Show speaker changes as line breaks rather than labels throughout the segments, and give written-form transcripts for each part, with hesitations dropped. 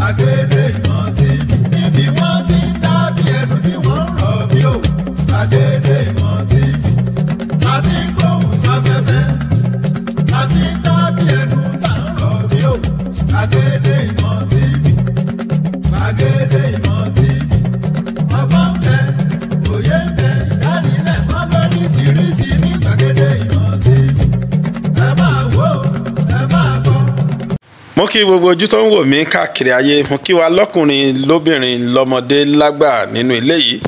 Gbàgede Ìmọ̀ TV, níbi wọ́n ti ń dábí ẹnu tí wọ́n ń rọ̀ bí òwú. Gbàgede Ìmọ̀ TV, láti ń gbóhùn sáfẹ́fẹ́, láti ń dábí ẹnu tá ń rọ̀ bí òwú. Gbàgede Ìmọ̀ TV, Gbàgede Ìmọ̀ TV, ọgbọ́n ń bẹ, òye ń bẹ, ìdánilẹ́kọ̀ọ́ lóríṣiríṣi ní Gbàgede Ìmọ̀ TV. Ẹ máa wò ó, ẹ máa gbọ́.
Mo kí gbogbo ojú tó ń wò mí káàkiri ayé. Mo kí wa lọ́kùnrin, lóbìnrin, lọ́mọdé, lágbà nínú ilé yìí.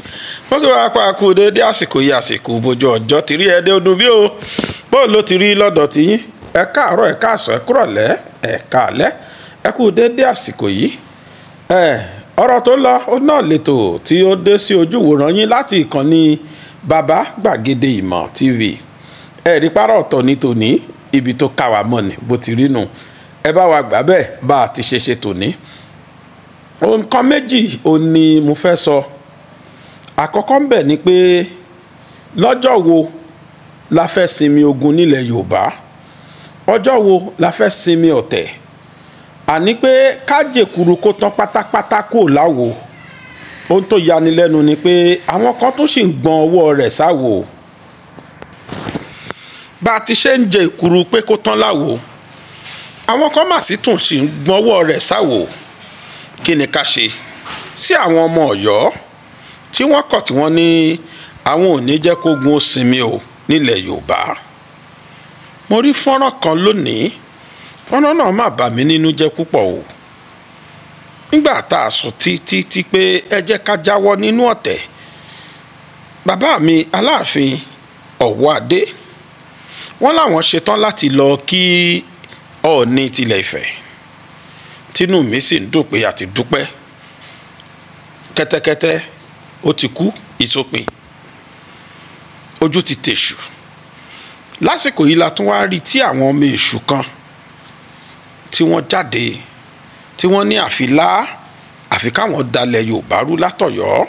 Mo kí wa pa kú déédéé àsìkò yìí, àsìkò bójú ọjọ́ ti rí ẹdẹ ọdún bí o bó ló ti rí lọ́dọ̀ tí yín. Ẹ káàárọ̀, ẹ káàsán, ẹ kúrọ̀lẹ́, ẹ káalẹ́, ẹ kú déédéé àsìkò yìí. Ẹ ọ̀rọ̀ tó lọ ó náà lètò tí ó dé sí ojú ìwòran yín láti ìkànnì Bàbá Gbàgede Ìmọ̀ TV. Ẹ rí párọ̀ ọ̀tọ̀ ní tòní, ibi tó ká wa mọ̀ ni bó ti rí nù. Ẹ bá wa gbà bẹ́ẹ̀ bá a ti ṣe ṣe tòní. Nǹkan méjì ò ní mo fẹ́ sọ. Àkọ́kọ́ ń bẹ̀ ni pé lọ́jọ́ wo la fẹ́ sinmi ogun nílẹ̀ Yorùbá? Ọjọ́ wo la fẹ́ sinmi ọ̀tẹ̀? Àní pé kájèkúrú kó tán pátápátá kò láwo. Ohun tó yani lẹ́nu ni pé àwọn kan tún sì ń gbọn ọwọ́ rẹ̀ sáwo. Bá a ti ṣe ń jẹ ìkuru pé kó tán láwo, àwọn kan mà sí tún sì ń gbọ́nwọ́ rẹ̀ sáwò. Kí ni ká ṣe sí àwọn ọmọ Ọ̀yọ́ tí wọ́n kọ̀ tí wọ́n ní àwọn ò ní jẹ́ kógun ó sinmi o nílẹ̀ Yorùbá? Mo rí fọ́nrán kan lónìí, fọ́nrán náà má bà mí nínú jẹ́ púpọ̀ o. Nígbà tá a sọ títí tí pé ẹ jẹ́ ká jáwọ́ nínú ọ̀tẹ̀, bàbá mi Aláàfin Ọ̀wọ́adé wọ́n láwọn ṣetán láti lọ kí Ọọ̀ni tilẹ̀ Ifẹ̀. Tínú mi sì ń dùn pé àti dúpẹ́. Kẹ́tẹ́kẹ́tẹ́ ó ti kú ìsopin, ojú ti tèṣù. Lásìkò yìí la tún wá rí tí àwọn ọmọ èṣù kan tí wọ́n jáde tí wọ́n ní àfilá àfi káwọn dalẹ̀ Yorùbá rú látọ̀yọ́.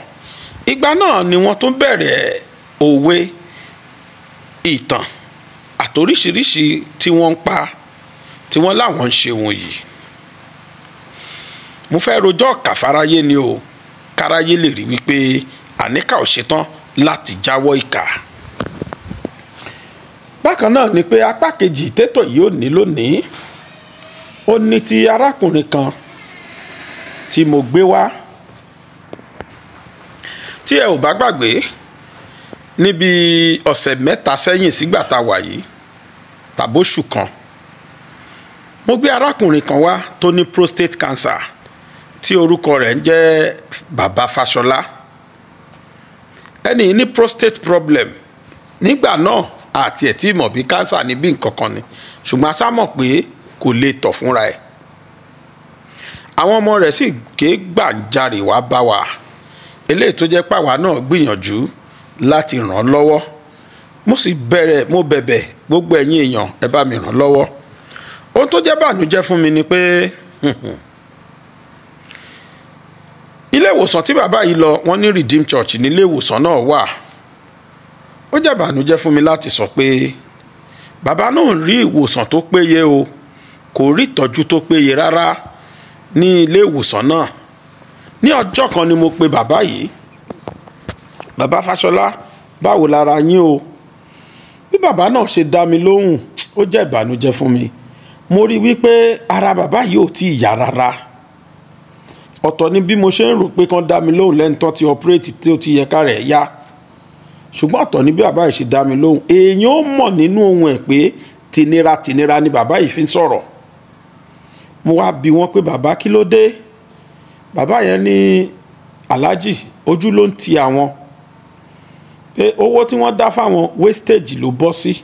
Ìgbà náà ni wọ́n tún bẹ̀rẹ̀ òwe, ìtàn àtoríṣiríṣi tí wọ́n ń pa, tí wọ́n láwọn ń ṣe wọ̀nyí. Mo fẹ́ rojọ́ kàfáráyé ni o, káráyé lè rí wípé àníkà ò ṣetán láti jáwọ́ ìkà. Bákan náà ni pé apá kejì tètò yìí ò ní lónìí, ó ní ti arákùnrin kan tí mo gbé wá. Tí ẹ ò bá gbàgbé, níbi ọ̀sẹ̀ mẹ́ta sẹ́yìn sígbà tá a wà yìí tàbóṣù kan, mo gbé arákùnrin kan wá tó ní prostate cancer tí orúkọ rẹ̀ ń jẹ́ Bàbá Fáṣọlá. Ẹni ní prostate problem nígbà náà, àti ẹ̀ tí mọ̀ bí cancer ní bí nǹkan kan ni, ṣùgbọ́n a ṣá mọ̀ pé kò lè tọ̀ fúnra ẹ̀. Àwọn ọmọ rẹ̀ sì ké gbàǹjarè wá bá wa, eléyìí tó jẹ́ pàwa náà gbìyànjú láti ràn án lọ́wọ́. Mo sì bẹ̀rẹ̀, mo bẹ̀bẹ̀ gbogbo ẹ̀yin èèyàn, ẹ bá mi ràn án lọ́wọ́. Ohun tó jẹ́ bànújẹ́ fún mi ni pé ilé ìwòsàn tí bàbá yìí lọ, wọ́n ní Redeem Church ní ilé ìwòsàn náà wà. Ó jẹ́ bànújẹ́ fún mi láti sọ pé bàbá náà rí ìwòsàn tó péye o, kò rí ìtọ́jú tó péye rárá ní ilé ìwòsàn náà. Ní ọjọ́ kan ni mo pe bàbá yìí, Bàbá Fáṣọlá, báwo lára yín o? Bí bàbá náà ṣe dá mi lóhùn, ó jẹ́ ìbànújẹ́ fún mi. Mo rí wípé ara bàbá yìí ò tí ì yá rárá. Ọ̀tọ̀ ni bí mo ṣe ń rò pé kán dá mi lóhùn lẹ́nu tó ti ọpúrẹ́tì tí ó ti yẹ ká rẹ̀ yá, ṣùgbọ́n ọ̀tọ̀ ni bí bàbá yìí ṣe dá mi lóhùn. Èèyàn ó mọ̀ nínú ohun ẹ̀ pé tìnira tìnira ni bàbá yìí fi ń sọ̀rọ̀. Mo wá bi wọ́n pé bàbá, kí ló dé? Bàbá yẹn ní aláàjì, ojú ló ń ti àwọn, pé owó tí wọ́n dá fáwọn wastage ló bọ́ sí,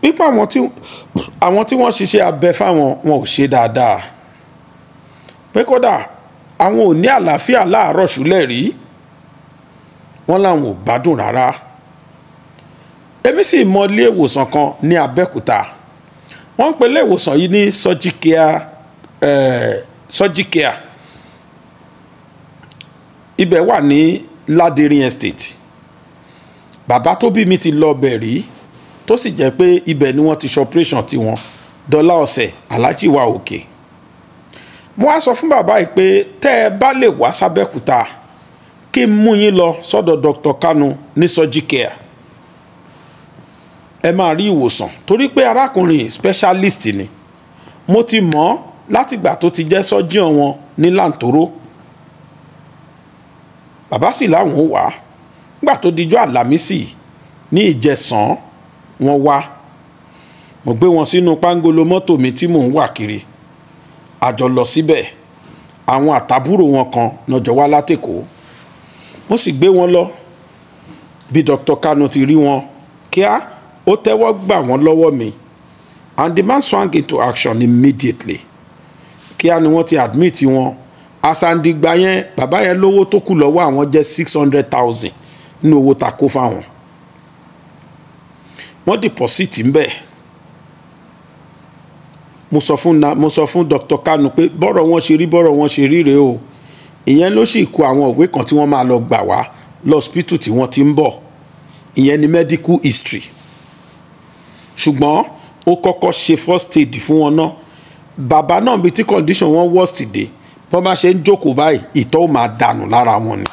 pípa àwọn tí wọ́n ṣiṣẹ́ abẹ fáwọn wọn ò ṣe dáadáa, pé kódà àwọn ò ní àlàáfíà láàárọ̀ ṣúlẹ̀ rí, wọ́n láwọn ò gbádùn rárá. Èmi sì mọ ilé ìwòsàn kan ní Abẹ́òkúta, wọ́n ń pe ilé ìwòsàn yìí ní Surgicare. Ibẹ̀ wà ní Ládìrín Estate. Bàbá tó bí mi ti lọ bẹ̀ rí, tó sì jẹ́ pé ibẹ̀ ni wọ́n ti ṣe operation tiwọn. Dọ́là ọ̀sẹ̀ Alhaji wa òkè. Mo wá sọ fún bàbá yìí pé tẹ́ ẹ bá lè wá sábẹ́kúta kí n mú yín lọ sọ́dọ̀ Dr. Kanu ní Surgicare, ẹ máa rí ìwòsàn, torí pé arákùnrin specialist ni. Mo ti mọ̀ ọ́ látìgbà tó ti jẹ́ surgeon wọn ní Làǹtóró. Bàbá sì láwọn ò wá. Nígbà tó dijọ́ Àlàmísì ní Ìjẹsàn wọn wá, mo gbé wọn sínú pángolo mọ́tò mi tí mò ń wà kiri, a jọ lọ síbẹ̀. Àwọn àtàbúrò wọn kan nọjọ wá látẹ̀kọ́, mo sì gbé wọn lọ. Bí Dr. Kanu ti rí wọn kíá, ó tẹ́wọ́ gbà wọ́n lọ́wọ́ mi, and the man swung into action immediately. Kíá ni wọ́n ti admit wọn. Asandigba yẹn, bàbá yẹn lówó tó kù lọ́wọ́ àwọn jẹ́ 600,000 nínú owó ta kó fáwọn. Wọ́n deposit ń bẹ̀. Mo sọ fún Dr. Kanu pé bọ́rọ̀ wọn ṣe rí, bọ́rọ̀ wọn ṣe rí rèé o. Ìyẹn ló sì kó àwọn òwe kan tí wọ́n máa lọ gbà wá lọ́sípítù tí wọ́n ti ń bọ̀. Ìyẹn ni medical history. Ṣùgbọ́n ó kọ́kọ́ ṣe first aid fún wọn náà. Bàbá náà bí tí condition wọn worst dé, bọ́n bá ṣe ń jókòó báyìí, ìtọ̀ ó máa dànù lára wọn ni.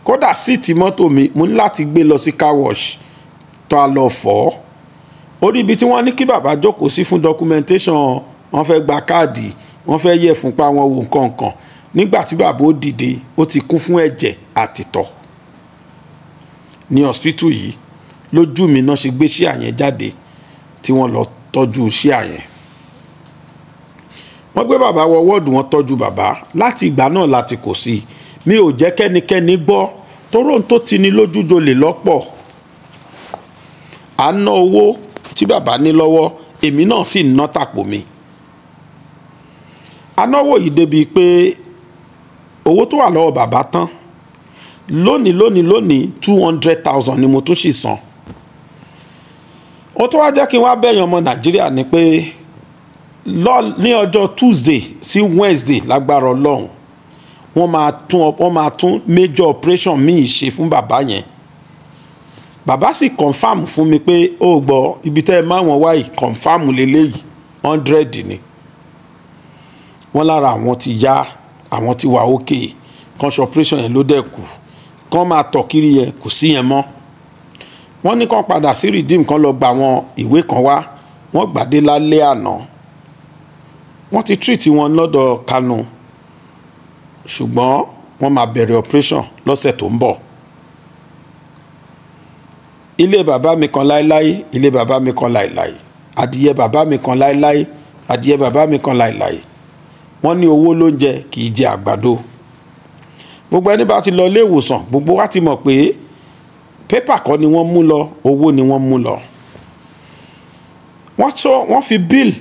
Kódà síìtì mọ́tò mi, mo ní láti gbé lọ sí car wash tó a lọ fọ́. Orí ibi tí wọ́n ní kí bàbá jókòó sí fún documentation, wọ́n fẹ́ gba káàdì, wọ́n fẹ́ yẹ̀ fúnpá wọn wò nǹkan kan. Nígbà tí bàbá ó dìde, ó ti kún fún ẹ̀jẹ̀ àtìtọ̀. Ní hospital yìí lójú mi náà ṣe gbé ṣíà yẹn jáde tí wọ́n lọ tọ́jú ṣíà yẹn. Wọ́n gbé bàbá wọ wọ́ọ̀dù, wọn tọ́jú bàbá. Láti ìgbà náà láti kò sí, mi ò jẹ́ kẹ́nikẹ́ni gbọ́, toró tó ti ní lójújo lè lọ́pọ̀. À ń ná owó tí bàbá ní lọ́wọ́, èmi náà sì ná tàpò mi. Anáwó yìí débi pé owó tó wà lọ́wọ́ bàbá tán. Lónìí lónìí lónìí 200,000 ni mo tún sì san. Ó tó wá jẹ́ kí n wá bẹ̀yàn ọmọ Nàìjíríà ni pé ní ọjọ́ Tuesday sí Wednesday lágbára Ọlọ́run, wọ́n máa tún major operation míì ṣe fún bàbá yẹn. Bàbá sì confam fún mi pé ó gbọ́ ibi tẹ́ ẹ máa wọ́n wáyìí, confam lélẹ́yìí 100 ni. Wọ́n lára àwọn ti yá, àwọn ti wà ókè, kan ṣe operation yẹn ló dẹ̀ kù, kan máa tọ̀ kiri yẹn kò sí yẹn mọ́. Wọ́n ní kan padà sí Redeem, kan lọ gba àwọn ìwé kan wá. Wọ́n gbàdé lálẹ́ àná. Wọ́n ti treat wọn lọ́dọ̀ Kanu, ṣùgbọ́n wọ́n máa bẹ̀rẹ̀ operation lọ́sẹ̀ tó ń bọ̀. Ilé bàbá mi kan láéláé, ilé bàbá mi kan láéláé, adìyẹ bàbá mi kan láéláé, adìyẹ bàbá mi kan láéláé. Wọ́n ní owó ló ń jẹ, kì í jẹ àgbàdo. Gbogbo ẹni bá ti lọ ilé ìwòsàn, gbogbo wa ti mọ̀ pé pépà kọ́ ni wọ́n mú lọ, owó ni wọ́n mú lọ. Wọ́n fi bill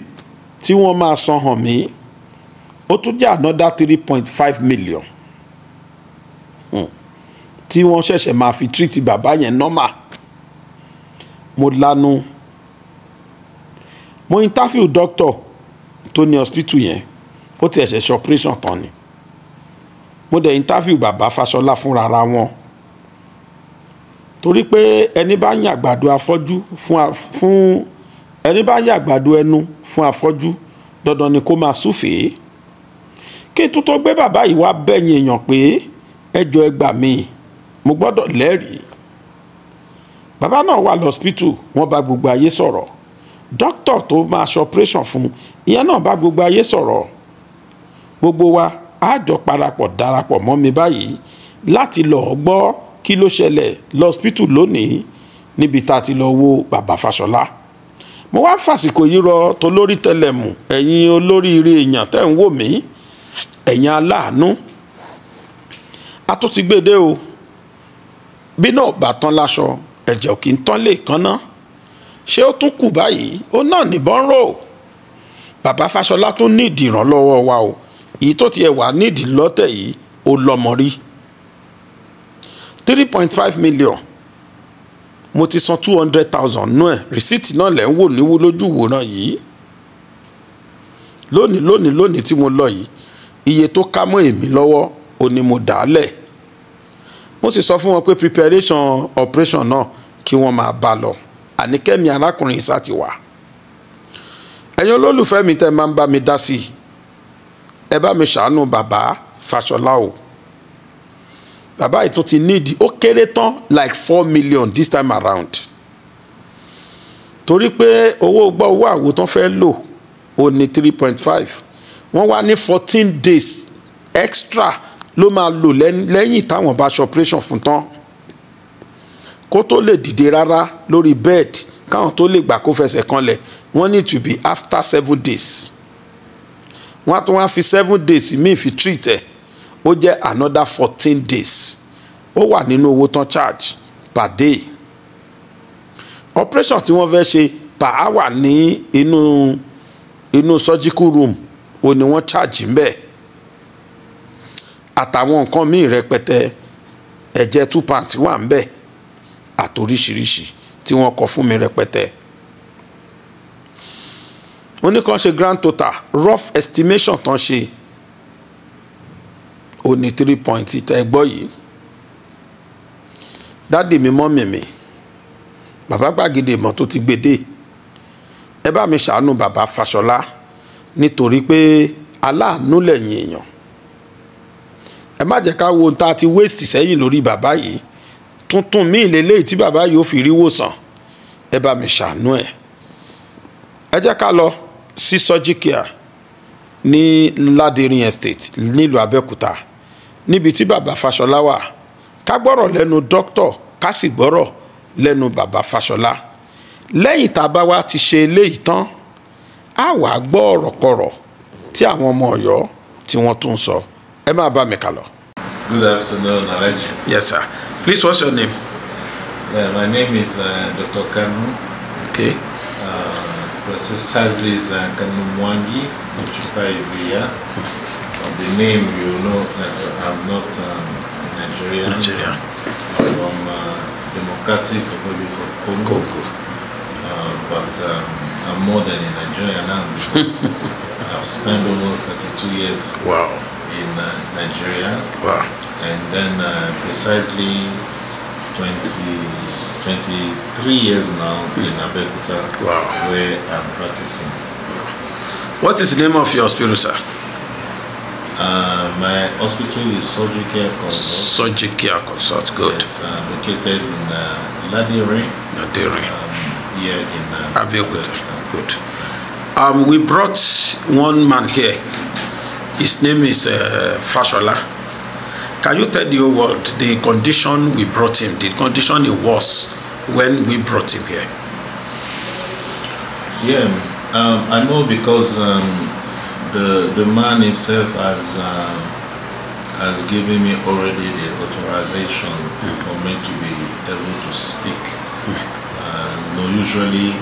tí wọ́n máa san hàn mí, ó tún jẹ́ another 3.5 million tí wọ́n ṣẹ̀ṣẹ̀ máa fi treat bàbá yẹn normal. Mo lanu, mo interview doctor tó ní hospital yẹn, ó ti ẹ̀ṣẹ̀ ṣe operation tán ni. Mo dẹ̀ interview bàbá Fáṣọlá fúnra ra wọn, torí pé ẹni bá ń yàgbàdo afọ́jú fún ẹni bá ń yàgbàdo ẹnu fún afọ́jú, dandan ni kó máa súfèé. Kí n tún tó gbé bàbá yìí wá bẹ̀yìn èèyàn pé ẹ jọ̀ọ́ ẹ gbà mí, mo gbọ́dọ̀ lẹ́rìí. Bàbá náà wà lọ́spítù, wọ́n bá gbogbo ayé sọ̀rọ̀. Dókítà tó máa ṣe operation fún ìyẹn náà bá gbogbo ayé sọ̀rọ̀. Gbogbo wa á jọ parapọ̀ darapọ̀ mọ́ mi báyìí láti lọ́ọ́ gbọ́ kí ló ṣẹlẹ̀ lọ́spítù lónìí níbi tá a ti lọ wo bàbá Fáṣọlá. Mo wá fàsìkò yìí rọ tolórí tẹlẹmù, ẹ̀yin olóríire èèyàn tẹ́ ń wò mí, ẹ̀yin aláàánú. A tún ti gbédè o. Bí náà bá tán láṣọ, ẹ̀jẹ̀ ò kì í tán lè kánná. Ṣé ó tún kù báyìí? Ó náà níbọn rò. Bàbá Fáṣọlá tún nídìí ìrànlọ́wọ́ wa o. Èyí tó tiẹ̀ wà nídìí lọ́tẹ̀ yìí, ó lọ́mọ rí. 3.5 million. Mo ti san 200,000 nú ẹ̀. Rìsíìtì náà lẹ̀ ń wò níwó lójú ìwòran yìí. Lónìí lónìí lónìí tí mo lọ yìí, iye tó ká mọ́ èmi lọ́wọ́ ò ní mo dà á lẹ̀. Mo sì sọ fún wọn pé preparation operation náà kí wọ́n máa bá lọ. Àníkẹ́mi arákùnrin ìsá ti wà. Ẹ̀yin olólùfẹ́ mi tẹ́ máa ń bá mi dá sí i, Ẹ bá mi ṣàánú bàbá Fáṣọlá o. Bàbá yìí tún ti need ó kéré tán like 4 million this time around, torí pé owó gbọ́ owó àwo tán fẹ́ lò ó ní 3.5. Wọ́n wá ní 14 days extra ló máa lò lẹ́yìn táwọn bá ṣe operation fún tán, kó tó lè dìde rárá lórí bed, káwọn tó lè gbà kó fẹsẹ̀ kanlẹ̀. Wọ́n ní to be after 7 days. Wọ́n á tún wá fi 7 days míì fi treat ẹ̀, ó jẹ́ another 14 days. Ó wà nínú owó tán charge per day. Operation tí wọ́n fẹ́ ṣe per hour ní inú surgical room ó ní wọ́n charge ń bẹ̀, àtàwọn nǹkan míì rẹpẹtẹ. Ẹ̀jẹ̀ 2 pounds wà ń bẹ̀, àtoríṣiríṣi tí wọ́n kọ fún mi rẹpẹtẹ. Wọ́n ní kàn ṣe grand total, rough estimation tán ṣe, ó ní three point tẹ́ gbọ́ yìí. Daddy mi, mummy mi, bàbá Gbàgede Ìmọ̀ tó ti gbèdé, ẹ bá mi ṣàánú bàbá Fáṣọlá, nítorí pé aláàánú lẹ̀yin èèyàn. Ẹ má jẹ́ ká wo ohun tá a ti waste sẹ́yìn lórí bàbá yìí. Tuntun míì lélẹ́yìí tí bàbá yìí ó fi rí wòsàn. Ẹ bá mi ṣàánú ẹ̀. Ẹ jẹ́ ká lọ sí Surgicare ní Ládìrín Estate nílùú Abẹ́òkúta, níbi tí bàbá Fáṣọlá wà, ká gbọ́rọ̀ lẹ́nu dókítà, ká sì gbọ́rọ̀ lẹ́nu bàbá Fáṣọlá. Lẹ́yìn tá a bá wá ti ṣe eléyìí tán, á wàá gbọ́ ọ̀rọ̀ kọ̀rọ̀ tí àwọn ọmọ Ọ̀yọ́ tí wọ́n tún sọ. Ẹ máa bá mi kà lọ.
Good afternoon, Alhaji.
Yes, sir. Please, what's your name?
Yeah, my name is Dr. Kanu. Precisely is Kanu Mwangi Chupa. From the name, you know that I'm not a Nigerian.
Nigeria.
I'm from Democratic Republic of Congo.
Congo.
But I'm more than a Nigerian now because I've spent almost 32 years in Nigeria. And then precisely 20, 23 years now in Abeokuta, where I'm practicing.
What is the name of your hospital, sir?
My hospital is Surgicare Consult.
Surgicare Consult. Good.
It's located in Ladire,
Ladire.
Here in
Abeokuta. Good. We brought one man here. His name is Fashola. Can you tell the whole world the condition we brought him, the condition he was when we brought him here?
Yeah, I know because the man himself has given me already the authorization for me to be able to speak. No, usually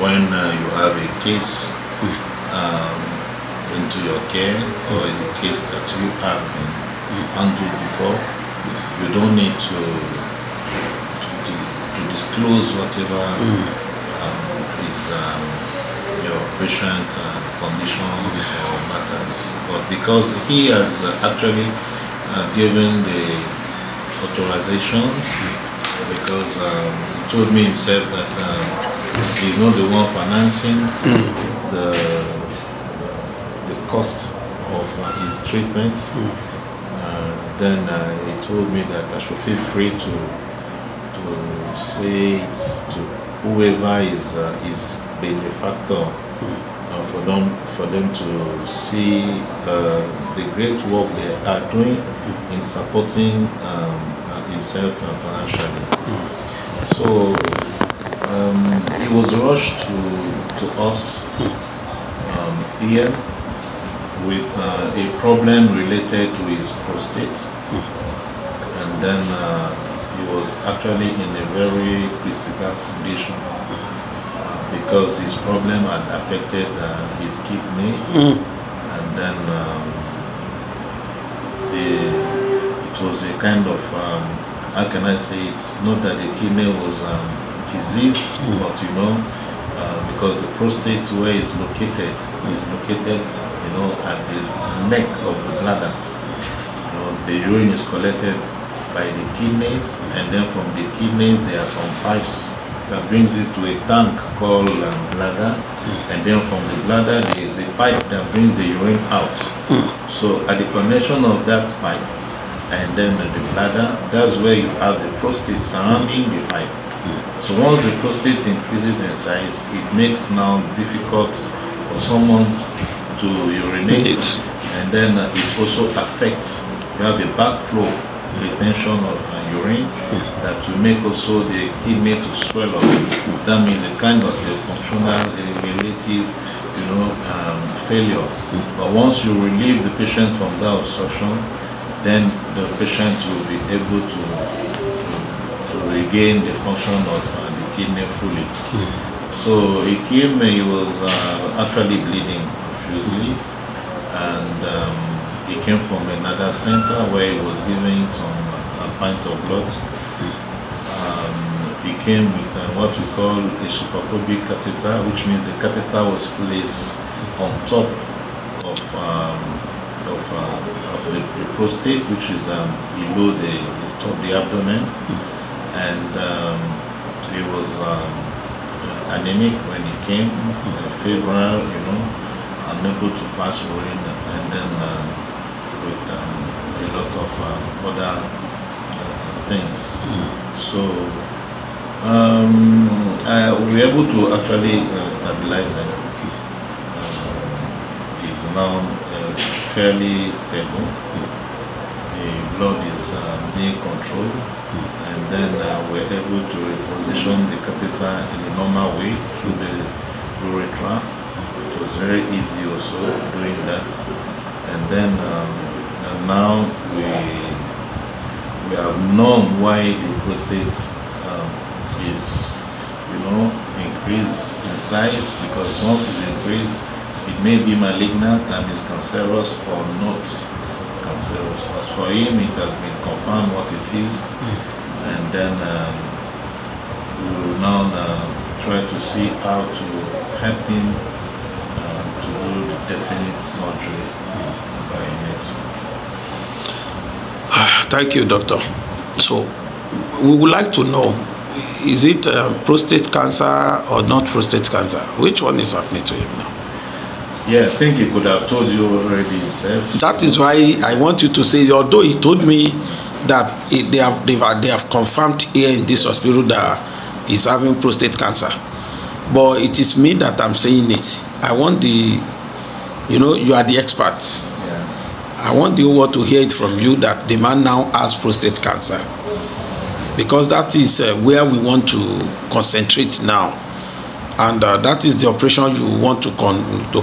when you have a case into your care or in a case that you have been handled before, you don't need to disclose whatever is your patient condition or matters. But because he has actually given the authorization, because he told me himself that he's not the one financing the cost of his treatment. Then he told me that I should feel free to say it to whoever is his benefactor, for them to see the great work they are doing in supporting himself financially. So he was rushed to us here with a problem related to his prostate, and then he was actually in a very critical condition because his problem had affected his kidney, and then the it was a kind of how can I say, it's not that the kidney was diseased, but because the prostate where it's located, at the neck of the bladder. The urine is collected by the kidneys, and then from the kidneys there are some pipes that brings it to a tank called bladder, and then from the bladder there is a pipe that brings the urine out. So at the connection of that pipe and then the bladder, that's where you have the prostate surrounding the pipe. So once the prostate increases in size, it makes now difficult for someone to urinate, and then it also affects, you have a backflow retention of urine that will make also the kidney to swell up. That means a kind of a functional, a relative, you know, failure. But once you relieve the patient from that obstruction, then the patient will be able to regain the function of the kidney fully. So he came, he was actually bleeding profusely, and he came from another center where he was giving some a pint of blood. He came with what we call a suprapubic catheter, which means the catheter was placed on top of the prostate, which is below the top of the abdomen. And he was anemic when he came, febrile, you know, unable to pass urine, and then with a lot of other things. So we were able to actually stabilize him. He's now fairly stable. The blood is being controlled, and then we're able to reposition the catheter in a normal way through the urethra. It was very easy also doing that. And then and now we have known why the prostate is, you know, increased in size, because once it's increased, it may be malignant and is cancerous or not cancerous. But for him, it has been confirmed what it is. And then we will now try to see how to help him to do the definite surgery by next week.
Thank you, doctor. So we would like to know, is it prostate cancer or not prostate cancer? Which one is happening to him now?
Yeah, I think he could have told you already himself.
That is why I want you to say, although he told me that they have confirmed here in this hospital that he's having prostate cancer, but it is me that I'm saying it. I want the, you know, you are the experts.
Yeah.
I want the world to hear it from you that the man now has prostate cancer, because that is where we want to concentrate now. And that is the operation you want to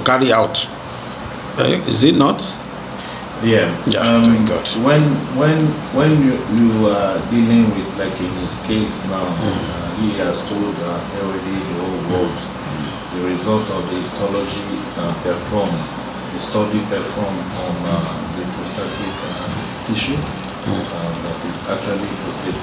carry out. Is it not?
Yeah.
Yeah, thank God.
When you are dealing with, like in his case now, he has told already the whole world the result of the histology performed, the study performed on the prostatic tissue, that is actually prostate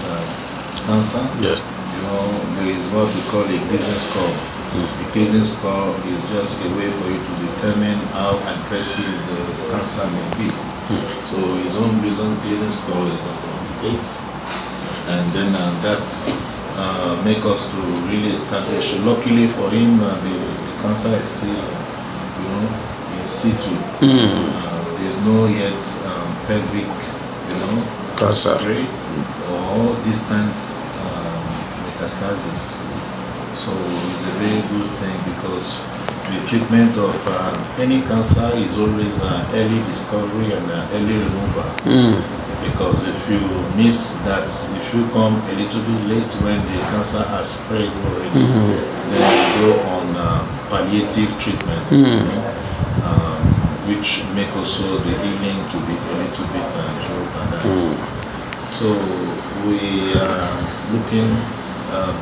cancer.
Yes.
You know, there is what we call a Gleason score. The Gleason score is just a way for you to determine how aggressive the cancer may be. So his own Gleason score is about 8, and then that's make us to really establish. Luckily for him, the cancer is still, you know, in situ. There's no yet pelvic, you know,
cancer
or distant metastasis. So it's a very good thing, because the treatment of any cancer is always early discovery and early removal. Because if you miss that, if you come a little bit late when the cancer has spread already, then you go on palliative treatments, you know, which make also the healing to be a little bit jeopardized. So we are looking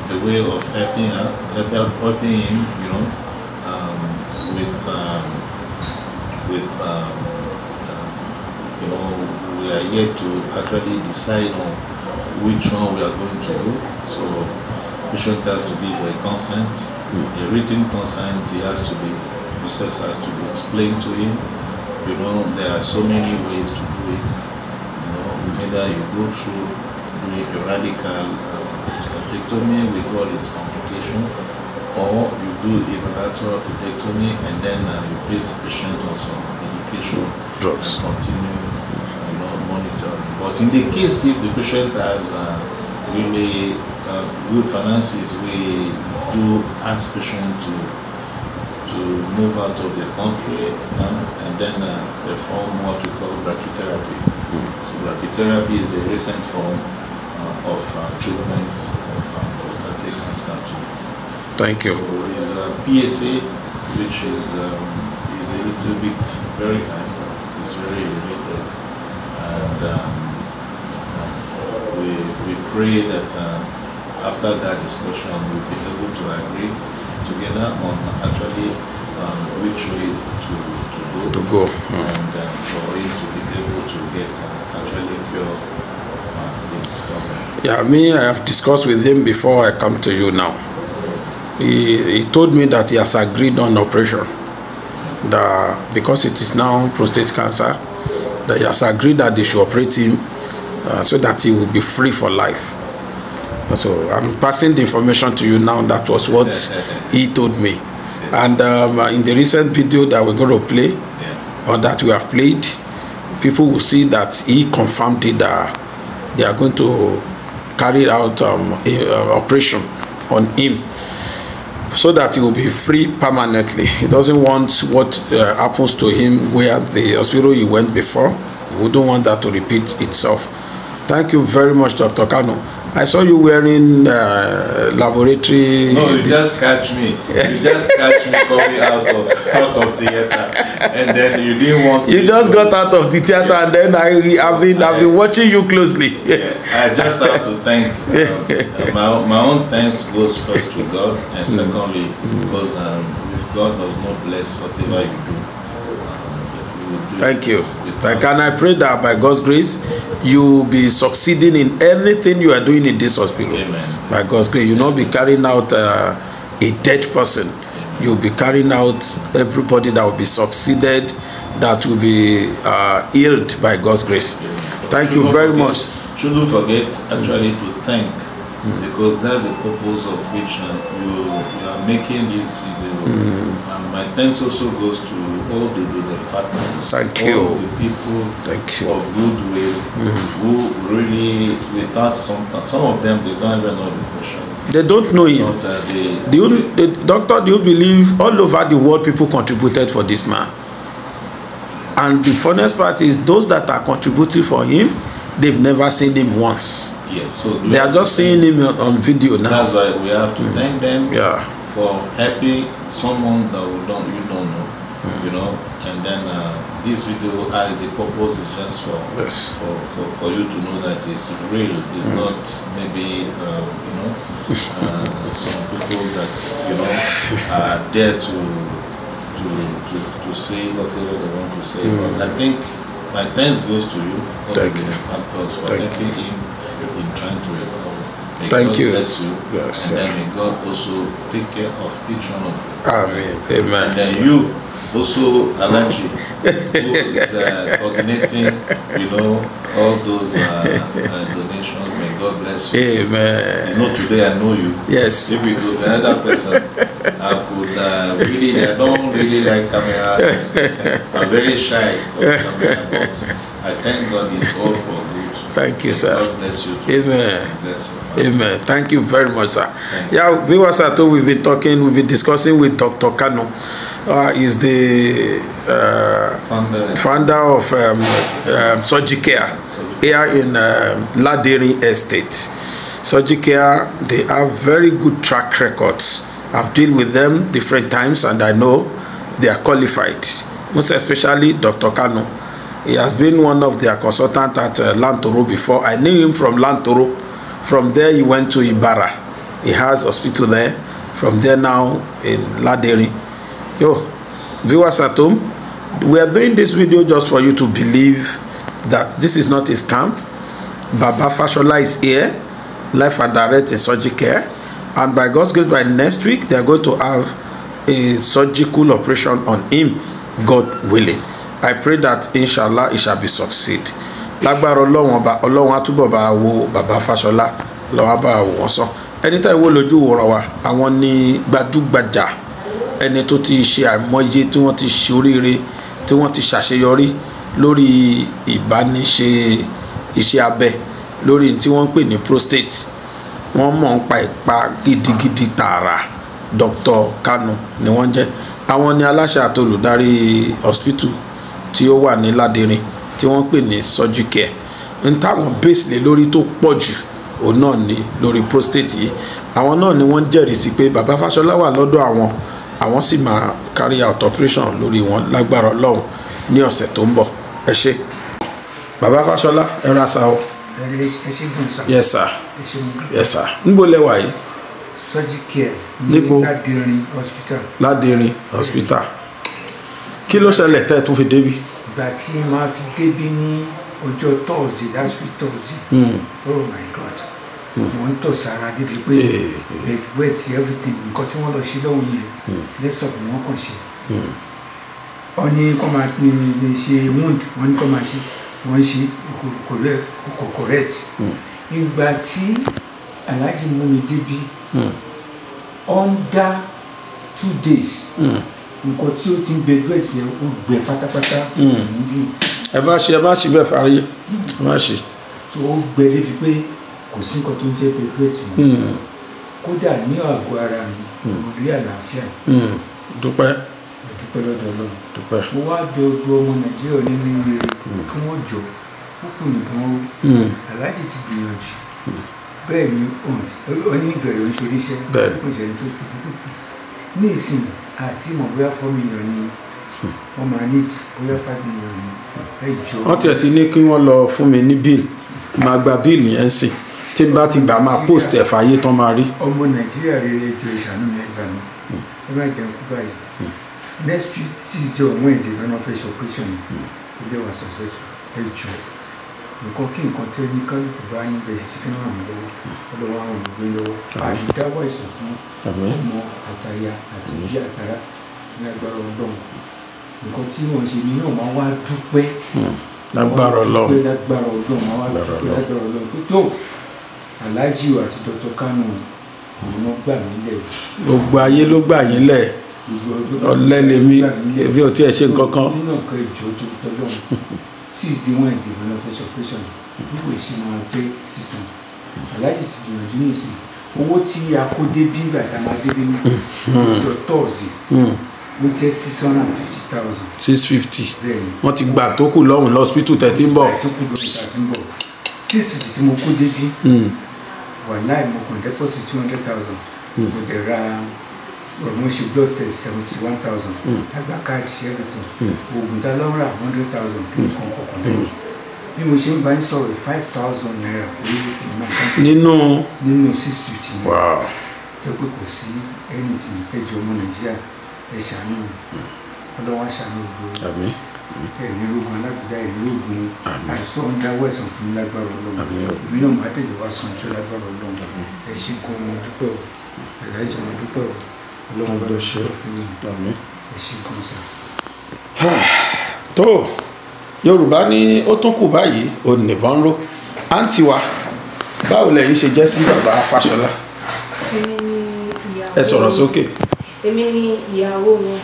the way of helping her, helping him, you know, you know, we are yet to actually decide on which one we are going to do. So patient has to give a consent, a written consent. He has to be, process has to be explained to him. You know, there are so many ways to do it. You know, either you go through doing a radical prostatectomy with all its complications, operation, or you do a bilateral orchidectomy and then you place the patient on some medication,
drugs,
and continue monitoring. But in the case if the patient has really good finances, we do ask patient to move out of the country and then perform what we call brachytherapy. So brachytherapy is a recent form of treatment of prostatic cancer too.
Thank you.
So it's PSA, which is a little bit very high, it's very elevated, and we pray that after that discussion we'll be able to agree together on actually which way to go, and for him to be able to get actually cure of this problem.
Yeah, me, I have discussed with him before I come to you now. He told me that he has agreed on operation, that because it is now prostate cancer, that he has agreed that they should operate him so that he will be free for life. So I'm passing the information to you now. That was what he told me. And in the recent video that we're going to play, or that we have played, people will see that he confirmed it, that they are going to carry out an operation on him so that he will be free permanently. He doesn't want what happens to him where the hospital he went before. He wouldn't want that to repeat itself. Thank you very much, Dr. Kanu. I saw you wearing laboratory.
No, you just catch me. You just catch me coming out of theater, and then you didn't want.
You just got out of the theater, and then I've been watching you closely.
Yeah, I just have to thank my own thanks goes first to God, and secondly because if God does not bless whatever you do.
Thank you. And I pray that by God's grace, you will be succeeding in anything you are doing in this hospital.
Amen.
By God's grace, you will not be carrying out a dead person.
Amen.
You'll be carrying out everybody that will be succeeded, that will be healed by God's grace.
Amen.
Thank you very much.
Shouldn't forget actually to thank, because that's the purpose of which you are making this video. And my thanks also goes to all the benefactors.
Thank you.
All the people of goodwill who really, without some of them, they don't even know the patients.
They don't know him. Doctor, do you believe all over the world people contributed for this man? And the funniest part is those that are contributing for him, they've never seen him once.
Yes, so
they are just seeing him on video now.
That's why we have to thank them for helping someone that we don't, you don't know, you know. And then this video, the purpose is just for for you to know that it's real. It's not maybe you know, some people that you know are there to say whatever they want to say. But I think my thanks goes to you, all the benefactors, for helping him in trying to recover. May
Thank
God
you.
Bless you.
Yes,
and then may God also take care of each one of you.
Amen. Amen.
And then you also, Alhaji, who is coordinating, you know, all those donations. May God bless you.
Amen.
It's not today I know you.
Yes.
If it was another person, I could really, I don't really like camera. I'm very shy of camera, but I thank God it's all for good.
Thank you, sir.
God bless you too.
Amen.
Bless your family.
Amen. Thank you very much, sir. Yeah, viewers at home, we've been talking, we've been discussing with Dr. Kanu. He's the founder of Surgicare here in Laderin Estate. Surgicare, they have very good track records. I've dealt with them different times and I know they are qualified, most especially Dr. Kanu. He has been one of their consultants at Lantoro before. I knew him from Lantoro. From there, he went to Ibarra. He has hospital there. From there now in Laderin. Yo, viewers at home, we are doing this video just for you to believe that this is not a scam. Baba Fashola is here, live and direct in Surgicare. And by God's grace, by next week, they are going to have a surgical operation on him, God willing. I pray that inshallah it shall be succeed. Lágbára Ọlọ́run ọba, Ọlọ́run á túbọ̀ bá wo Baba Fashola, Ọlọ́run á bá wò wọ́n sàn. Ẹni tá ìwọ lójú wòran wa, àwọn ní gbajúgbajà ẹni tó ti ṣe àìmọye tí wọ́n ti ṣoríire, tí wọ́n ti ṣàṣeyọrí lórí ìbániṣe iṣẹ́ abẹ lórí tí wọ́n ń pè ní prostate. Wọ́n mọ̀ ń pa ìpa gidigidi tààrà. Dr. Kanu ni wọ́n jẹ́. Àwọn ni aláṣẹ àti olùdarí hospital tí ó wà ní Ládìrín tí wọ́n ń pè ní Surgicare. N táwọn base lé lórí tó pọ̀ jù òun náà ni lórí prostate yìí. Àwọn náà ni wọ́n jẹ́rìí sí pé bàbá Fáṣọlá wà lọ́dọ̀ àwọn, àwọn sì máa carry out operation lórí wọn lágbára Ọlọ́run ní ọ̀sẹ̀ tó ń bọ̀. Ẹ ṣé bàbá Fáṣọlá, ẹ ra sa o.
Ẹ ṣé gan sa.
Yes sir.
Ẹ ṣé mo dúpẹ́.
Yes sir. Níbo lẹ wà yìí?
Surgicare
Níbo?
ní Ládìrín hospital.
Ládìrín hospital. Kí ló ṣẹlẹ̀ tẹ́ ẹ tún fi débi?
Ìgbà tí màá fi débí ní ọjọ́ Thursday, last week Thursday, oh my God, mo ń tọ̀ sára débi pé bed wet everything. Nǹkan tí wọ́n lọ ṣe lọ́hùn yẹn lẹ́sọ̀pù wọ́n kàn ṣe. Wọ́n ní kó máa ṣe wound, wọ́n ní kó máa ṣe, wọ́n ṣe kò correct. Ìgbà tí Alhaji mú mi débi, under 2 days, nǹkan tí ó ti ń bed wet yẹn ó gbẹ pátápátá.
Ẹ bá ṣe, ẹ bá ṣe bẹ́ẹ̀ fàáyé, ẹ má ṣe.
Tó ó gbẹ débi pé kò sí nǹkan tó ń jẹ́ bed wet mọ́. Kódà ní àgọ́ ara mi, mo rí àlàáfíà.
Dúpẹ́.
Mo dúpẹ́ lọ́dọ̀ Ọlọ́run.
Dúpẹ́.
Mo wá bẹ̀ gbogbo ọmọ Nàìjíríà nínú rere kí wọ́n jọ púpù nìkan ó. Alhaji ti gbìyànjú. Bẹ́ẹ̀ ni ó ní ìbẹ̀rẹ̀ oríṣiríṣi. Ó jẹ́ ẹni tó ṣe púpù. Ní ìsìn àti ìmọ̀ bóyá 4 million ni wọ́n máa need, bóyá 5 million ni. Ẹ jọ.
Wọ́n tiẹ̀ ti ní kí wọ́n lọ fún mi ní bill, máa gba bill yẹn sìn. Tí n bá ti gbà máa post ẹ̀ fàyè tán máa rí.
Ọmọ Nàìjíríà rere, ẹ jọ̀ọ́, ẹ ṣàánú mi, ẹ gbà mí. Ẹ má jẹun kú báyìí. Next week Tuesday or Wednesday lọ́nà fẹ́ ṣe operation kó dẹ̀ wà successful. Ẹ jọ̀ọ́, nǹkan kí nǹkan tẹ́ ní kálukú bá ní bẹ́ẹ̀ ṣe ti fi ń ràn mí lọ́wọ́, Ọlọ́run á ràn mí lọ́wọ́. Àdìdáwọ̀ ìsàn fún ọmọ àtaya àti ìbí àtàrà ní agbára Ọlọ́run. Nǹkan tí wọ́n ṣe ni náà máa wá dúpẹ́.
Lágbára Ọlọ́run.
Lágbára Ọlọ́run máa wá dúpẹ́ lágbára Ọlọ́run pé tó Alhaji àti Dr. Kanu àwọn náà gbà mí lẹ̀.
Gbogbo ayé ló gbà yín lẹ̀. Ọ̀lẹ lèmi, èmi ò tiẹ̀ ṣe nǹkan kan.
Nínú nǹkan ìjọ tó fi tọ́lọ́run, Tuesday Wednesday lọ́nà fẹ́ ṣe operation wíwèé sí máa dé sísan. Alhaji ti gbìyànjú nísìn. Owó tí a kó débí nígbà tá a máa débí ní ọjọ́ Thursday ó jẹ́ 650,000.
650.
Bẹ́ẹ̀ni.
Wọ́n ti gbà tó kù lọ́hùn lọ́sípítù tẹ̀ tí ń bọ̀.
Tó kù lọ́hùn tẹ̀ tí ń bọ̀. 650 tí mo kó débí, wàláì mo kàn deposit 200,000. Mo dẹ̀ ra mo ṣe blood test 71,000. Àgbà káàdì ṣe everything. Oògùn tá ló ń rà 100,000 kí nǹkan kọ̀ọ̀kan lẹ́yìn. Bí mo ṣe ń bá ń sọ̀rọ̀ 5,000 naira lórí ìmọ̀ nǹkan.
Nínú
650 yẹn. Tó pé kò sí anything. Ẹ jọ̀ọ́ ọmọ Nàìjíríà, ẹ ṣàánú mi. Ọlọ́run á ṣàánú gbogbo yín.
Àmín.
Ẹ ní rógun alágbèdá, ẹ ní rógun àìsàn ń dáwọ́ ẹ̀sán fún mi lágbára Ọlọ́run. Èmi náà máa tẹ̀lé wá san ìjọ lágbára Ọlọ́run. Ẹ ṣé gan, mo dúpẹ́ o. Alhaji, mo dúpẹ́ o. Ọlọ́run bá mi dúpẹ́ fún yín. Ẹ ṣé gan sa.
Tó Yorùbá ní ó tún kù báyìí, ò nìbọn ró. Àǹtí wa, báwo lẹ̀yin ṣe jẹ́ sí bàbá Fáṣọlá?
Èmi ni ìyàwó.
Ẹ sọ̀rọ̀ sókè.
Èmi ni ìyàwó wọn.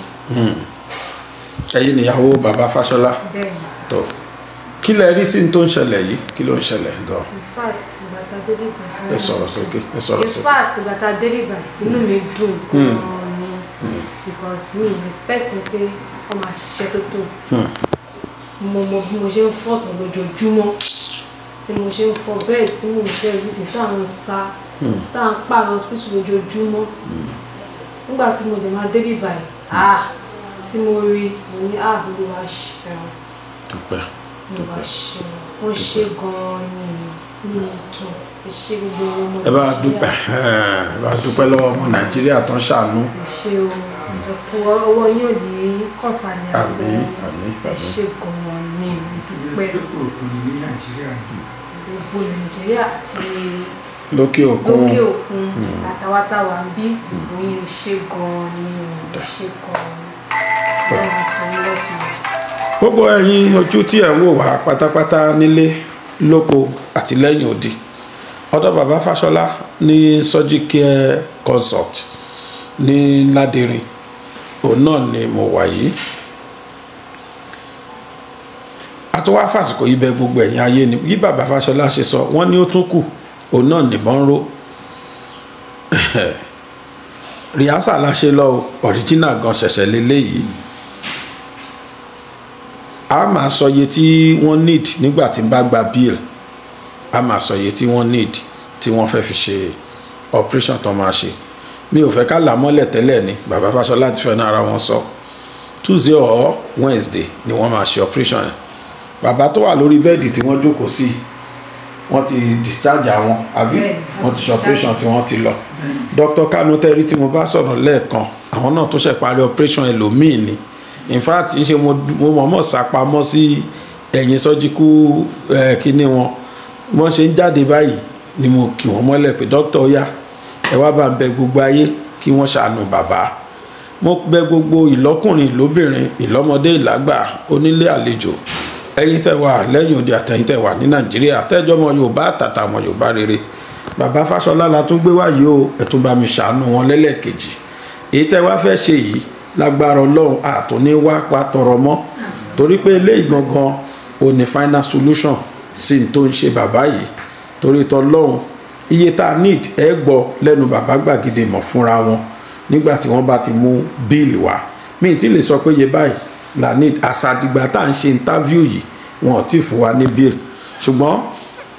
Ẹ̀yin nìyàwó bàbá Fáṣọlá.
Bẹ́ẹ̀ni sà.
Tó kí lẹ rí sí tó ń ṣẹlẹ̀ yìí? Kí ló ń ṣẹlẹ̀ gan?
In fact, ìgbà tá a débí báyìí.
Ẹ sọ̀rọ̀ sókè, ẹ sọ̀rọ̀
In
sókè.
fact, ìgbà tá a débí báyìí, inú mi dùn gan-an ni. Because mi expect pé wọ́n máa ṣiṣẹ́ tó tó. Mo mọ bí mo ṣe ń fọ̀tọ̀ lójoojúmọ́, tí mo ṣe ń fọ bẹ́ẹ̀, tí mo ń ṣe everything, tá à ń sá, tá à ń pààrọ̀ hospital lójoojúmọ́. Nígbà tí mo dẹ̀ máa débí báyìí, tí mo rí, mo ní Olúwa ṣeun.
Dúpẹ́.
Olúwa ṣeun. Wọ́n ṣe gan-an ni, inú mi dùn. Ẹ ṣé gbogbo ọmọ
Ẹ bá
Nàìjíríà.
dúpẹ́, ẹ bá dúpẹ́ lọ́wọ́ ọmọ Nàìjíríà tán ṣàánú.
Ẹ ṣé o, ẹ kú ọwọ́ yín ò ní kọ̀sálẹ̀ àpò.
Àmín, àmín,
Ẹ
àmín.
ṣé gan-an ni, mo dúpẹ́.
Lókè òkun ní Nàìjíríà.
Gbogbo Nàìjíríà àti
lókè òkun.
Lókè òkun àtàwátàwà ń bí gbogbo yín, ẹ ṣé gan-an ni o, ẹ ṣé gan-an ni. Ọlọ́run á san yín lẹ́san.
Gbogbo ẹ̀yin ojú tí ẹ̀ ń wò wá pátápátá nílé lóko àti lẹ́yìn odi, Ọ̀dọ̀ bàbá Fáṣọlá ní Surgicare Consult ní Ládẹrin, òun náà ni mo wà yìí. A tún wá fàsìkò yìí bẹ̀ gbogbo ẹ̀yin ayé ni bí bàbá Fáṣọlá ṣe sọ, wọ́n ní ó tún kù, òun náà nìbọn ń ró. Rìhásà la ṣe lọ o, original gan ṣẹ̀ṣẹ̀ leléyìí. A máa sọ iye tí wọ́n need nígbà tí n bá gba bill, a máa sọ iye tí wọ́n need tí wọ́n fẹ́ fi ṣe operation tó máa ṣe. Mi ò fẹ́ ká là mọ́lẹ̀ tẹ́lẹ̀ ni bàbá Fáṣọlá ti fẹ́ náà ara wọn sọ. Tuesday or Wednesday ni wọ́n máa ṣe operation yẹn. Bàbá tó wà lórí bẹ́ẹ̀dì tí wọ́n jókòó sí, wọ́n ti discharge àwọn, àbí wọ́n ti ṣe operation tí wọ́n ti lọ. Dr. Kanu tẹ́rí tí mo bá sọ̀rọ̀ lẹ́ẹ̀kan, àwọn náà tó ṣe parí operation ẹlòmíì ni. In fact, ń ṣe mo mọ̀ọ́mọ̀ sápamọ́ sí ẹ̀yìn surgical kíní wọn. Wọ́n ṣe ń jáde báyìí ni mo kì wọ́n mọ́lẹ̀ pé dókítà ó yá, ẹ wá bá ń bẹ gbogbo ayé kí wọ́n ṣàánú bàbá. Mo bẹ gbogbo ìlọ́kùnrin, ìlóbìnrin, ìlọ́mọdé, ìlágbà, onílé àlejò, ẹ̀yin tẹ́ wà lẹ́yìn odi àtẹ̀yin tẹ́ wà ní Nàìjíríà, tẹ́jọ́ ọmọ Yorùbá àtàtà ọmọ Yorùbá rere. Bàbá Fáṣọlá la tún gbé wáyé o, ẹ tún bá mi ṣàánú wọn lẹ́lẹ́kejì. Èyí tẹ́ wá fẹ́ ṣe yìí lágbára Ọlọ́run àtúní wá pa tọrọ mọ́, torí pé eléyìí gangan ò ní final solution sí n tó ń ṣe bàbá yìí. Torí tọlọ́run, iye tá a need ẹ gbọ́ lẹ́nu bàbá gbàgede mọ̀ fúnra wọn nígbà tí wọ́n bá ti mú bíìlì wá. Mi ti lè sọ pé iye báyìí la need àṣàdìgbà tá à ń ṣe interview yìí, wọn ò tí fún wa ní bíìlì, ṣùgbọ́n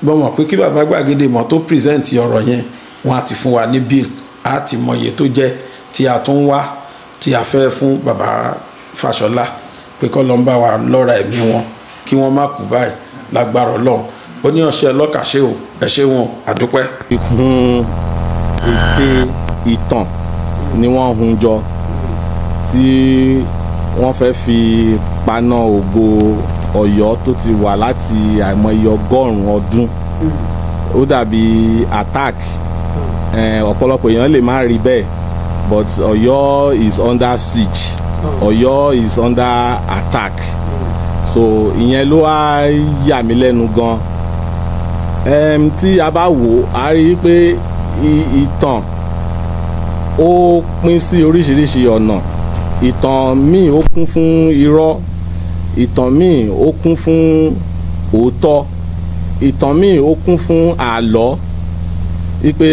gbọ́n mọ̀ pé kí bàbá gbàgede mọ̀ tó present ọ̀rọ̀ yẹn, wọn á ti fún wa ní bíìlì, á ti mọ iye tó jẹ́ tí a tún wá tí a fẹ́ fún bàbá Fáṣọlá pé kọ́ ló ń bá wa lọ́ra ẹ̀mí wọn kí wọ́n má kú báyìí lágbára Ọlọ́run. Ó ní ọ̀ṣẹ́ ọlọ́kà ṣe o, ẹ ṣé wọn, àdúpẹ́.
Ìkun ète ìtàn ni wọ́n hun jọ tí wọ́n fẹ́ fi paná ògo Ọ̀yọ́ tó ti wà láti àìmọye ọgọ́rùn-ún ọdún. Ó dàbí attack, ọ̀pọ̀lọpọ̀ èèyàn lè má rí bẹ́ẹ̀, but Ọ̀yọ́ is under siege, Ọ̀yọ́ is under attack. So ìyẹn ló wá yà mí lẹ́nu gan. Tí a bá wò á rí i pé ìtàn ó pín sí oríṣiríṣi ọ̀nà. Ìtàn míì ó kún fún irọ́, ìtàn míì ó kún fún òótọ́, ìtàn míì ó kún fún àlọ́, wípé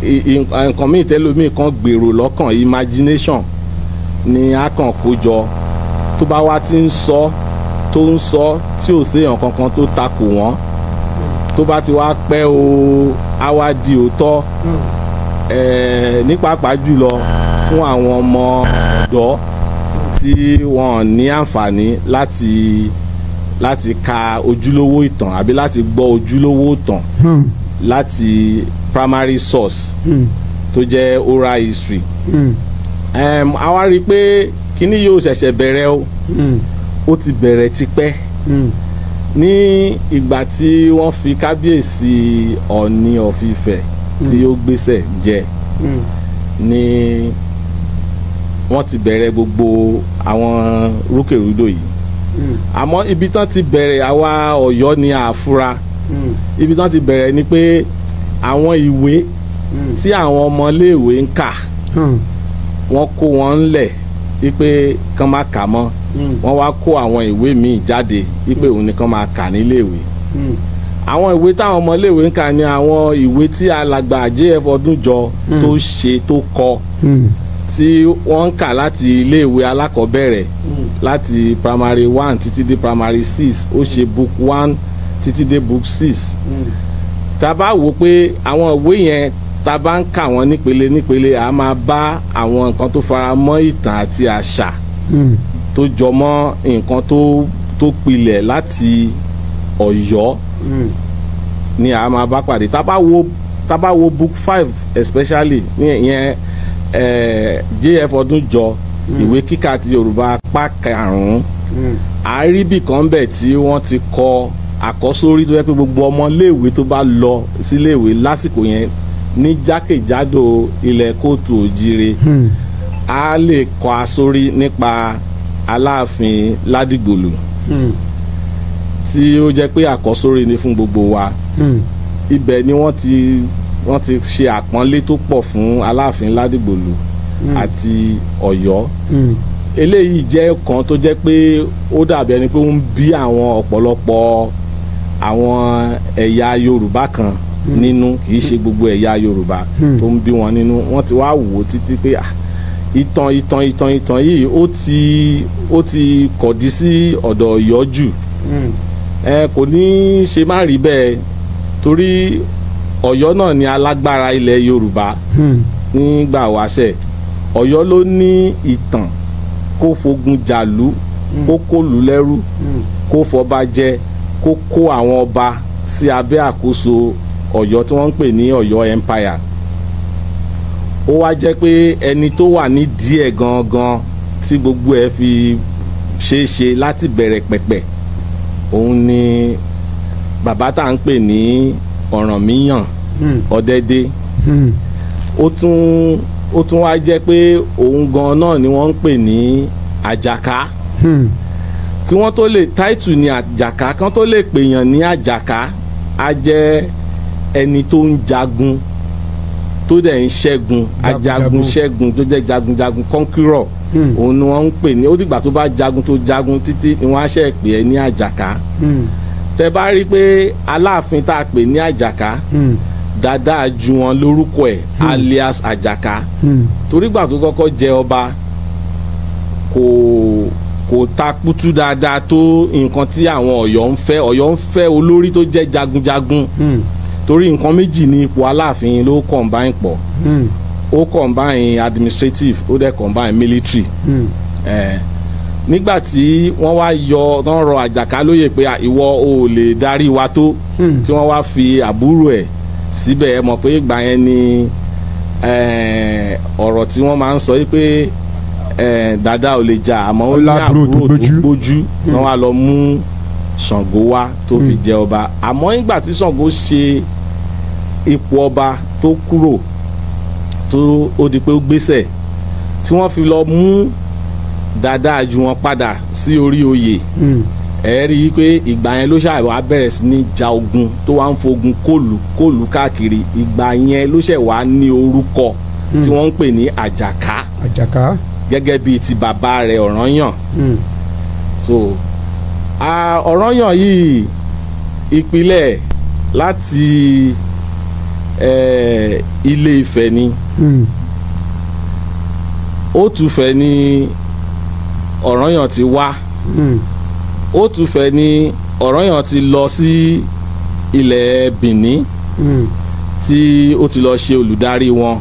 nǹkan míì tẹ́lómìí kan gbèrò lọ́kàn, imagination ni a kàn kó jọ. Tó bá wá ti ń sọ tó ń sọ tí ò séèyàn kankan tó takò wọ́n, tó bá ti wá pẹ́ o, á wá di òótọ́. Ní pàápàá jùlọ fún àwọn ọmọ ọ̀dọ́ tí wọ́n ní àǹfààní láti ka ojúlówó ìtàn àbí láti gbọ́ ojúlówó ìtàn láti primary source tó jẹ́ oral history. A wá rí i pé kíní yóò ṣẹ̀ṣẹ̀ bẹ̀rẹ̀ o, ó ti bẹ̀rẹ̀ tipẹ́. Ní ìgbà tí wọ́n fi kábíyèsí Ọọ̀ni of Ifẹ̀ tí ó gbéṣẹ̀ jẹ ni wọ́n ti bẹ̀rẹ̀ gbogbo àwọn rúkèrúdò yìí. Àmọ́ ibi tán ti bẹ̀rẹ̀, àwa Ọ̀yọ́ ni àfúrá. Ibi tán ti bẹ̀rẹ̀ ni pé àwọn ìwé tí àwọn ọmọléèwé ń kà, wọ́n kó wọn ńlẹ̀ wípé kán má kà mọ́. Wọ́n wá kó àwọn ìwé míì jáde wípé òun ni kán máa kà níléèwé. Àwọn ìwé táwọn ọmọléèwé ń kà ni àwọn ìwé tí alàgbà J.F. Ọdúnjọ tó ṣe tó kọ, tí wọ́n ń kà láti iléèwé alákọ̀ọ́bẹ̀rẹ̀, láti primary 1 títí dé primary 6. Ó ṣe book 1 títí dé book 6. Tá a bá wò pé àwọn ìwé yẹn, tá a bá ń kà wọ́n nípele nípele, a máa bá àwọn nǹkan tó fara mọ́ ìtàn àti àṣà tó jọ mọ́ nǹkan tó pilẹ̀ láti Ọ̀yọ́ ni a máa bá pàdé. Tá a bá wo book 5 especially ní ìyẹn J.F. Ọdúnjọ, ìwé kíkà ti Yorùbá apá karùn-ún, àríbì kan bẹ̀ tí wọ́n ti kọ àkọ́sórí tó yẹ pé gbogbo ọmọléèwé tó bá lọ síléèwé lásìkò yẹn ní jákèjádò ilẹ̀ kóòtù òjire a lè kọ àsórí nípa Aláàfin Ládìgbòlù, tí ó jẹ́ pé àkọ́sórí ni fún gbogbo wa. Ibẹ̀ ni wọ́n ti ṣe àpọ́nlé tó pọ̀ fún Aláàfin Ládìgbòlù àti Ọ̀yọ́. Eléyìí jẹ́ kan tó jẹ́ pé ó dàbí ẹni pé ó ń bí àwọn ọ̀pọ̀lọpọ̀ àwọn ẹ̀yà Yorùbá kan nínú. Kì í ṣe gbogbo ẹ̀yà Yorùbá tó ń bí wọn nínú. Wọ́n ti wá wò ó títí pé ah, ìtàn ìtàn ìtàn ìtàn yìí, ó ti kọ̀dí sí ọ̀dọ̀ Ọ̀yọ́ jù. Ẹ kò ní í ṣe má rí bẹ́ẹ̀, torí Ọ̀yọ́ náà ni alágbára ilẹ̀ Yorùbá nígbà wáṣẹ̀. Ọ̀yọ́ ló ní ìtàn kó fogun jàlú, kó kólú lẹ́rú, kó fọba jẹ, kó kó àwọn ọba sí abẹ́ àkóso Ọ̀yọ́ tí wọ́n ń pè ní Ọ̀yọ́ Empire. Ó wá jẹ́ pé ẹni tó wà nídìí ẹ̀ gangan tí gbogbo ẹ̀ fi ṣeé ṣe láti bẹ̀rẹ̀ pẹ̀pẹ̀, òun ni bàbá tá à ń pè ní Ọ̀rànmíyàn Ọ̀dẹ́dẹ́. Ó tún wá jẹ́ pé òun gan náà ni wọ́n ń pè ní Àjàká. Kí wọ́n tó lè táìtù ní Àjàká, kán tó lè pèèyàn ní Àjàká, á jẹ́ ẹni tó ń jagun, tó dẹ̀ ń ṣẹ́gun, ajagun ṣẹ́gun, tó jẹ́ jagunjagun, conqueror. Òun ni wọ́n ń pè ní. Ó dìgbà tó bá jagun, tó jagun títí, ni wọ́n á ṣe pè é ní Àjàká. Tẹ bá rí pé Aláàfin tá a pè ní Àjàká, dáadáa ju wọn lórúkọ ẹ̀, alias Àjàká, torí gbà tó kọ́kọ́ jẹ ọba, kò ta kútú dáadáa tó nǹkan tí àwọn Ọ̀yọ́ ń fẹ́. Ọ̀yọ́ ń fẹ́ olórí tó jẹ́ jagunjagun, torí nǹkan méjì ní ipò Aláàfin ló combine pọ̀. Ó combine administrative, ó dẹ̀ combine military. Nígbà tí wọ́n wá yọ tán, rọ Àjàká lóyè pé ìwọ ò lè darí wa tó, tí wọ́n wá fi àbúrò ẹ̀ síbẹ̀, ẹ mọ̀ pé ìgbà yẹn ni ọ̀rọ̀ tí wọ́n máa ń sọ yìí pé dada ò lè jà, àmọ́ ó ní àbúrò tó gbójú. Wọ́n wá lọ mú Ṣàngó wá tó fi jẹ ọba. Àmọ́ nígbà tí Ṣàngó ṣe ipò ọba tó kúrò, tó ó di pé ó gbéṣẹ̀, tí wọ́n fi lọ mú dada ju wọn padà sí orí oyè, ẹ rí i pé ìgbà yẹn ló ṣàwá bẹ̀rẹ̀ sí ní ja ogun, tó wá ń fogun kóòlù kóòlù káàkiri. Ìgbà yẹn ló ṣẹ̀ wá ní orúkọ tí wọ́n ń pè ní Àjàká.
Àjàká.
Gẹ́gẹ́ bíi ti bàbá rẹ̀ Ọ̀rànyàn. So Ọ̀rànyàn yìí, ìpìlẹ̀ láti Ilé Ifẹ̀ ni. Òtúfẹ̀ ni Ọ̀rànyàn ti wá. Òtúfẹ̀ ni Ọ̀rànyàn ti lọ sí ilẹ̀ Benin, tí ó ti lọ ṣe olùdarí wọn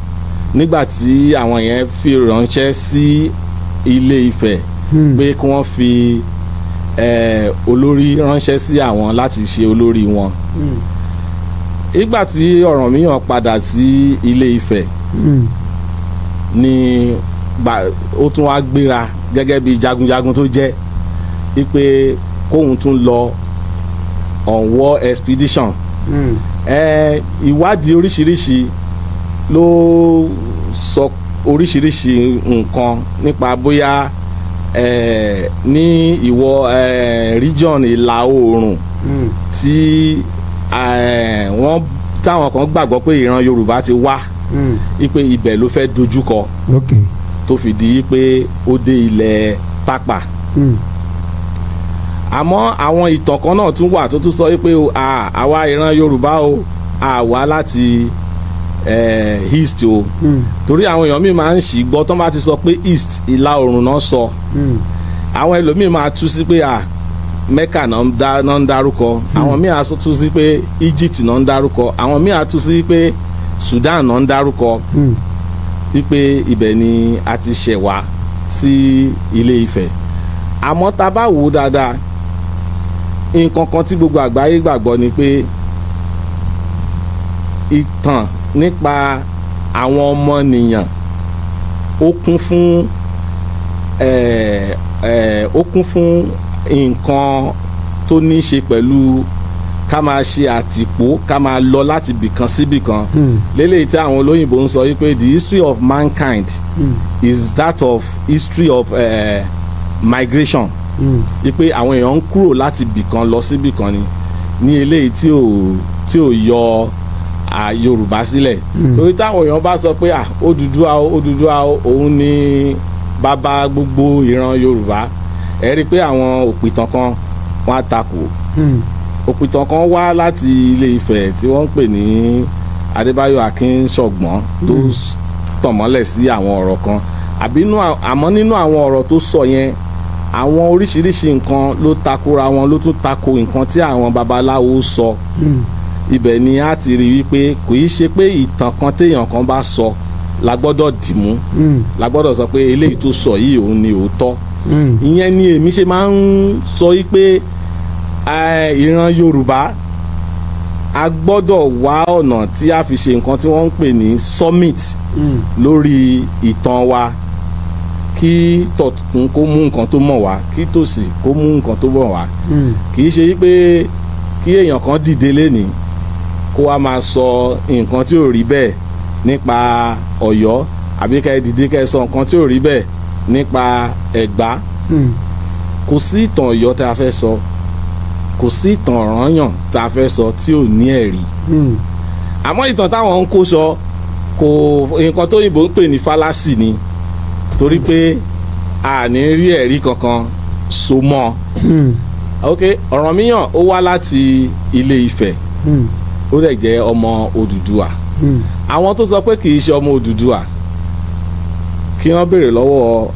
nígbà tí àwọn yẹn fi ránṣẹ́ sí Ilé Ifẹ̀ pé kí wọ́n fi olórí ránṣẹ́ sí àwọn láti ṣe olórí wọn. Ìgbà tí Ọ̀rànmíyàn padà sí Ilé Ifẹ̀ ni ó tún wá gbéra gẹ́gẹ́ bí jagunjagun tó jẹ́, wípé kóun tún lọ on war expedition. Ìwádìí oríṣiríṣi ló sọ oríṣiríṣi nǹkan nípa bóyá ní ìwọ̀ region ìlà oòrùn tí wọ́n táwọn kan gbàgbọ́ pé ìran Yorùbá ti wá, wípé ibẹ̀ ló fẹ́ dojúkọ, tó fi di pé ó dé ilẹ̀ Tápà. Àmọ́ àwọn ìtàn kan náà tún wà tó tún sọ wípé àwa ìran Yorùbá o, àwa láti east o, torí àwọn èèyàn míì máa ń ṣì gbọ́. Tó bá ti sọ pé east, ìlà oòrùn náà sọ. Àwọn ẹlòmíì máa tú sí pé Mecca náà ń dárúkọ. Àwọn míì á tú sí pé Egypt náà ń dárúkọ. Àwọn míì á tú sí pé Sudan náà ń dárúkọ, wípé ibẹ̀ ni a ti ṣẹ̀ wá sí Ilé Ifẹ̀. Àmọ́ tá a bá wò ó dáadáa, nǹkan kan tí gbogbo àgbáyé gbàgbọ́ ni pé ìtàn nípa àwọn ọmọnìyàn, ó kún fún nǹkan tó ní í ṣe pẹ̀lú ká máa ṣe àtìpó, ká máa lọ láti bìkan sí bìkan. Lélẹ́yìí tí àwọn olóyìnbó ń sọ wípé the history of mankind is that of history of migration, wípé àwọn èèyàn ń kúrò láti bìkan lọ sí bìkan ni. ní eléyìí tí ò yọ Yorùbá sílẹ̀. Torí táwọn èèyàn bá sọ pé Odùduwà Odùduwà òun ni bàbá gbogbo ìran Yorùbá, ẹ rí i pé àwọn òpìtàn kan wọ́n á takò. Òpìtàn kan wá láti Ilé Ifẹ̀ tí wọ́n ń pè ní Adébáyọ̀ Akínṣọ̀gbọ́n tó tàn mọ́lẹ̀ sí àwọn ọ̀rọ̀ kan, àmọ́ nínú àwọn ọ̀rọ̀ tó sọ yẹn, àwọn oríṣiríṣi nǹkan ló takora wọn, ló tún tako nǹkan tí àwọn babaláwo sọ. Ibẹ̀ ni a ti rí wípé kò í ṣe pé ìtàn kan téèyàn kan bá sọ la gbọ́dọ̀ dìmú, la gbọ́dọ̀ sọ pé eléyìí tó sọ yìí òun ni òótọ́. Ìyẹn ni èmi ṣe máa ń sọ wípé ìran Yorùbá a gbọ́dọ̀ wá ọ̀nà tí a fi ṣe nǹkan tí wọ́n ń pè ní summit lórí ìtàn wa, kí tọ̀tún kó mú nǹkan tó mọ̀ wá, kí tòsì kó mú nǹkan tó mọ̀ wá. Kì í ṣe wípé kí èèyàn kan dìde lénìí kó wá máa sọ nǹkan tí ò rí bẹ́ẹ̀ nípa Ọ̀yọ́, àbí ká ẹ dìde ká ẹ sọ nǹkan tí ò rí bẹ́ẹ̀ nípa Ẹ̀gbá. Kò sí ìtàn Ọ̀yọ́ tá a fẹ́ sọ, kò sí ìtàn Ọ̀rànyàn tá a fẹ́ sọ tí ò ní ẹ̀rí. Àmọ́ ìtàn táwọn ń kó sọ kò nǹkan tó yìnbó ń pè ní fálásì ni, torí pé a ní rí ẹ̀rí kankan so mọ́. Ok, Ọ̀rànmíyàn ó wá láti Ilé Ifẹ̀, ó dẹ̀ jẹ́ ọmọ Odùduwà. Àwọn tó sọ pé kì í ṣe ọmọ Odùduwà, kí wọ́n béèrè lọ́wọ́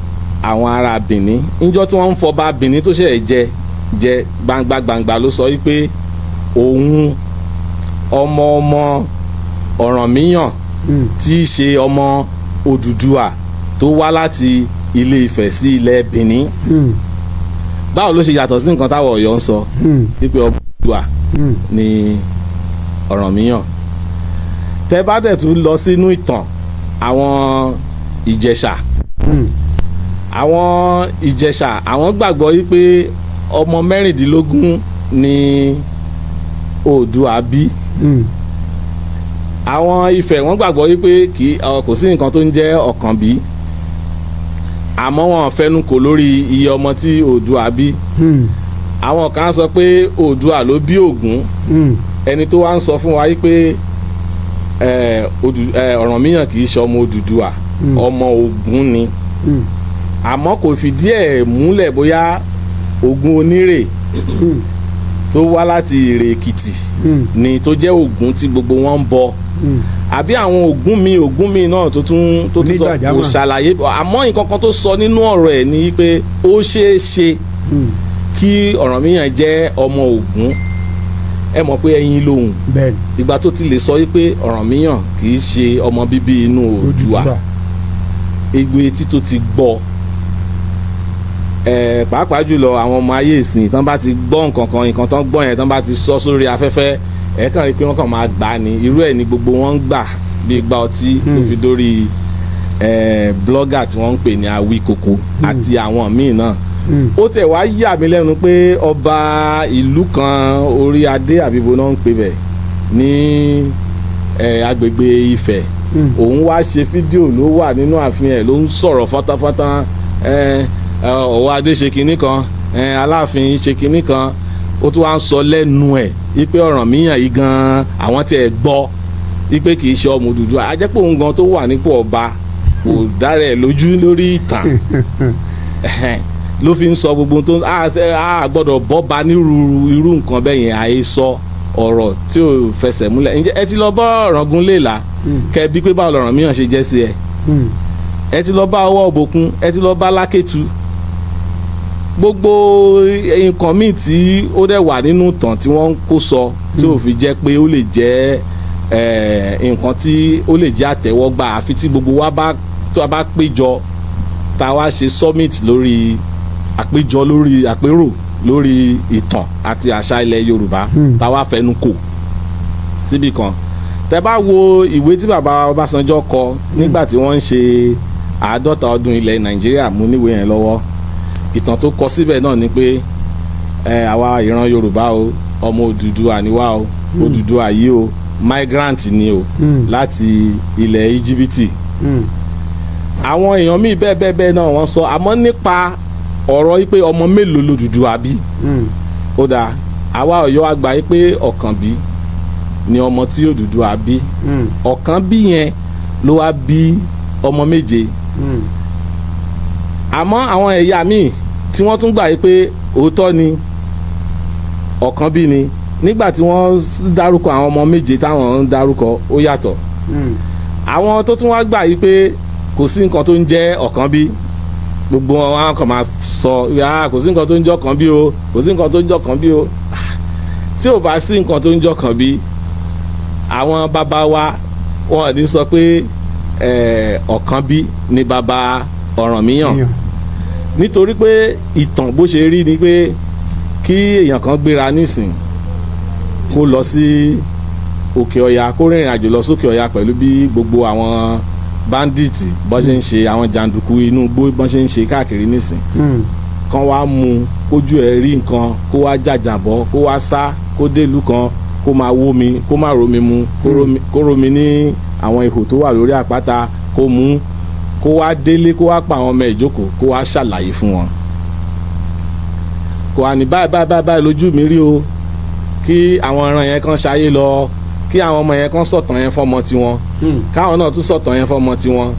àwọn ará Benin níjọ́ tí wọ́n ń fọba Benin tó ṣẹ̀ jẹ gbangba gbangba ló sọ wípé òun ọmọ ọmọ Ọ̀rànmíyàn tí í ṣe ọmọ Odùduwà tó wá láti Ilé Ifẹ̀ sí ilẹ̀ Benin. Báwo ló ṣe yàtọ̀ sí nǹkan táwọn Ọ̀yọ́ ń sọ wípé ọmọ Odùduwà ni Ọ̀rànmíyàn? Tẹ́ bá dẹ̀ tún lọ sínú ìtàn àwọn Ìjẹ̀ṣà, àwọn Ìjẹ̀ṣà àwọn gbàgbọ́ wípé ọmọ 16 ni Oòduà bí. Àwọn Ifẹ̀ wọ́n gbàgbọ́ wípé kò sí nǹkan tó ń jẹ́ Ọ̀kànbí, àmọ́ wọn fẹnu kò lórí iye ọmọ tí Oòduà bí. Àwọn kan sọ pé Oòduà ló bí Ògún. Ẹni tó wá ń sọ fún wa wípé Ọ̀rànmíyàn kì í ṣe ọmọ Odùduwà, ọmọ Ògún ni, àmọ́ kò fìdí ẹ̀ múlẹ̀ bóyá Ògún Onírè tó wá láti Ìrè Èkìtì ni tó jẹ́ Ògún tí gbogbo wọn ń bọ, àbí àwọn Ògún mi náà tó tún sọ, kò ṣàlàyé. Àmọ́ nǹkan kan tó sọ nínú ọ̀rọ̀ ẹ̀ ni pé ó ṣeé ṣe kí Ọ̀rànmíyàn jẹ́ ọmọ Ògún. Ẹ mọ̀ pé ẹyin lòun ìgbà tó ti lè sọ wípé Ọ̀rànmíyàn kì í ṣe ọmọ bíbí inú Oòduà, egbò etí tó ti gbọ́, pàápàá jùlọ àwọn ọmọ ayé ìsìn tán bá ti gbọ́ nǹkan kan, nǹkan tán gbọ́ yẹn tán bá ti sọ sórí afẹ́fẹ́, ẹ kàn rí pé wọ́n kàn máa gbà ní irú ẹ̀ ní gbogbo wọn ń gbà bí gba ọtí tó fi dórí blogger tí wọ́n ń pè ní Awíkoko àti àwọn míì náà. Ó tẹ̀ wá yà mí lẹ́nu pé ọba ìlú kan orí adé àbíbo náà ń pè bẹ̀ ní agbègbè Ifẹ̀, òun wá ṣe fídíò ló wà nínú ààfin ẹ̀ ló ń sọ̀rọ̀ fọ́tánfọ́tán, Ọ̀wọ́ adé ṣe kinní kan, Aláàfin ṣe kinní kan, ó tún wá ń sọ lẹ́nu ẹ̀ wípé Ọ̀rànmíyàn yìí gan-an àwọn tí ẹ gbọ́ wípé kì í ṣe ọmọ Odùduwà. A jẹ́ pé òun gan tó wà nípò ọba kò dára ẹ̀ lójú lórí ìtàn ló fi ń sọ gbogbo tó a gbọ́dọ̀ bọ́ba nírú irú nǹkan bẹ́ẹ̀ yẹn, àhesọ ọ̀rọ̀ tí ò fẹsẹ̀ múlẹ̀. Ǹjẹ́ ẹ ti lọ bá Ọ̀ràngún Léèlà kẹ́ bí pé báwo l'Ọ̀rànmíyàn ṣe jẹ́ sí ẹ? Ẹ ti lọ bá Ọwọ́ Òbòkun, ẹ ti lọ bá Lákẹ́tù, gbogbo nǹkan míì tí ó dẹ̀ wà nínú ìtàn tí wọ́n ń kó sọ tí ò fi jẹ́ pé ó lè jẹ́ nǹkan tí ó lè jẹ́ àtẹ́wọ́gbà, àfi tí gbogbo wa bá péjọ tá a wá ṣe summit lórí àpéjọ lórí àpérò lórí ìtàn àti àṣà ilẹ̀ Yorùbá, tá a wá fẹnu kò síbì kan. Tẹ́ bá wo ìwé tí bàbá Ọbásanjọ́ kọ nígbà tí wọ́n ń ṣe 50 ọdún ilẹ̀ Nàìjíríà, mú níwèé yẹn lọ́wọ́, ìtàn tó kọ síbẹ̀ náà ni pé àwa ìran Yorùbá o, ọmọ Odùduwà ni wá o, Odùduwà yìí o migrant ni o láti ilẹ̀ Íjíbítì. Àwọn èèyàn míì bẹ́ẹ̀ bẹ́ẹ̀ bẹ́ẹ̀ náà wọ́n sọ, àmọ́ nípa ọ̀rọ̀ yìí pé ọmọ mélòó l'Odùduwà bí, ó dáa, Àwa Ọ̀yọ́ a gbà pé Ọ̀kànbí ni ọmọ tí Odùduwà bí. Ọ̀kànbí yẹn ló wá bí ọmọ méje. Àmọ́ àwọn ẹ̀yà míì tí wọ́n tún gbà pé òótọ́ ni Ọ̀kànbí ni, nígbà tí wọ́n dárúkọ àwọn ọmọ méje táwọn ń dárúkọ ó yàtọ̀. Àwọn tó tún wá gbà yí pé kò sí nǹkan tó ń jẹ́ Ọ̀kànbí, gbogbo wọn á kàn máa sọ kò sí nǹkan tó ń jẹ́ Ọ̀kànbí o, kò sí nǹkan tó ń jẹ́ Ọ̀kànbí o. Tí ò bá sí nǹkan tó ń jẹ́ Ọ̀kànbí, àwọn bàbá wa wọn ò ní sọ pé Ọ̀kànbí ni bàbá Ọ̀rànmíyàn, nítorí pé ìtàn bó ṣe rí ni pé kí èèyàn kan gbéra nísìn kó lọ sí Òkè Ọya, kó rìnrìn àjò lọ sókè Ọya pẹ̀lú bí gbogbo àwọn bandits bọ́n ṣe ń ṣe, àwọn jàǹdùkú inú igbó bọ́n ṣe ń ṣe káàkiri nísìn, kán wá mú kójú ẹ̀ rí nǹkan, kó wá jàjàbọ́, kó wá sá, kó délùú kan, kó máa wómi, kó má rómi mu, kó rómi ní àwọn ihò tó wà lórí àpáta kó mú, kó wá délé, kó wá pa àwọn ọmọ ìjókòó, kó wá ṣàlàyé fún wọn, kó wá ní báyìí báyìí báyìí báyìí lójú mi rí o, kí àwọn ẹran yẹn kan ṣayé lọ, kí àwọn ọmọ yẹn kan sọ̀tàn yẹn fọ́mọ tiwọn, káwọn náà tún sọ̀tàn yẹn fọ́mọ tiwọn.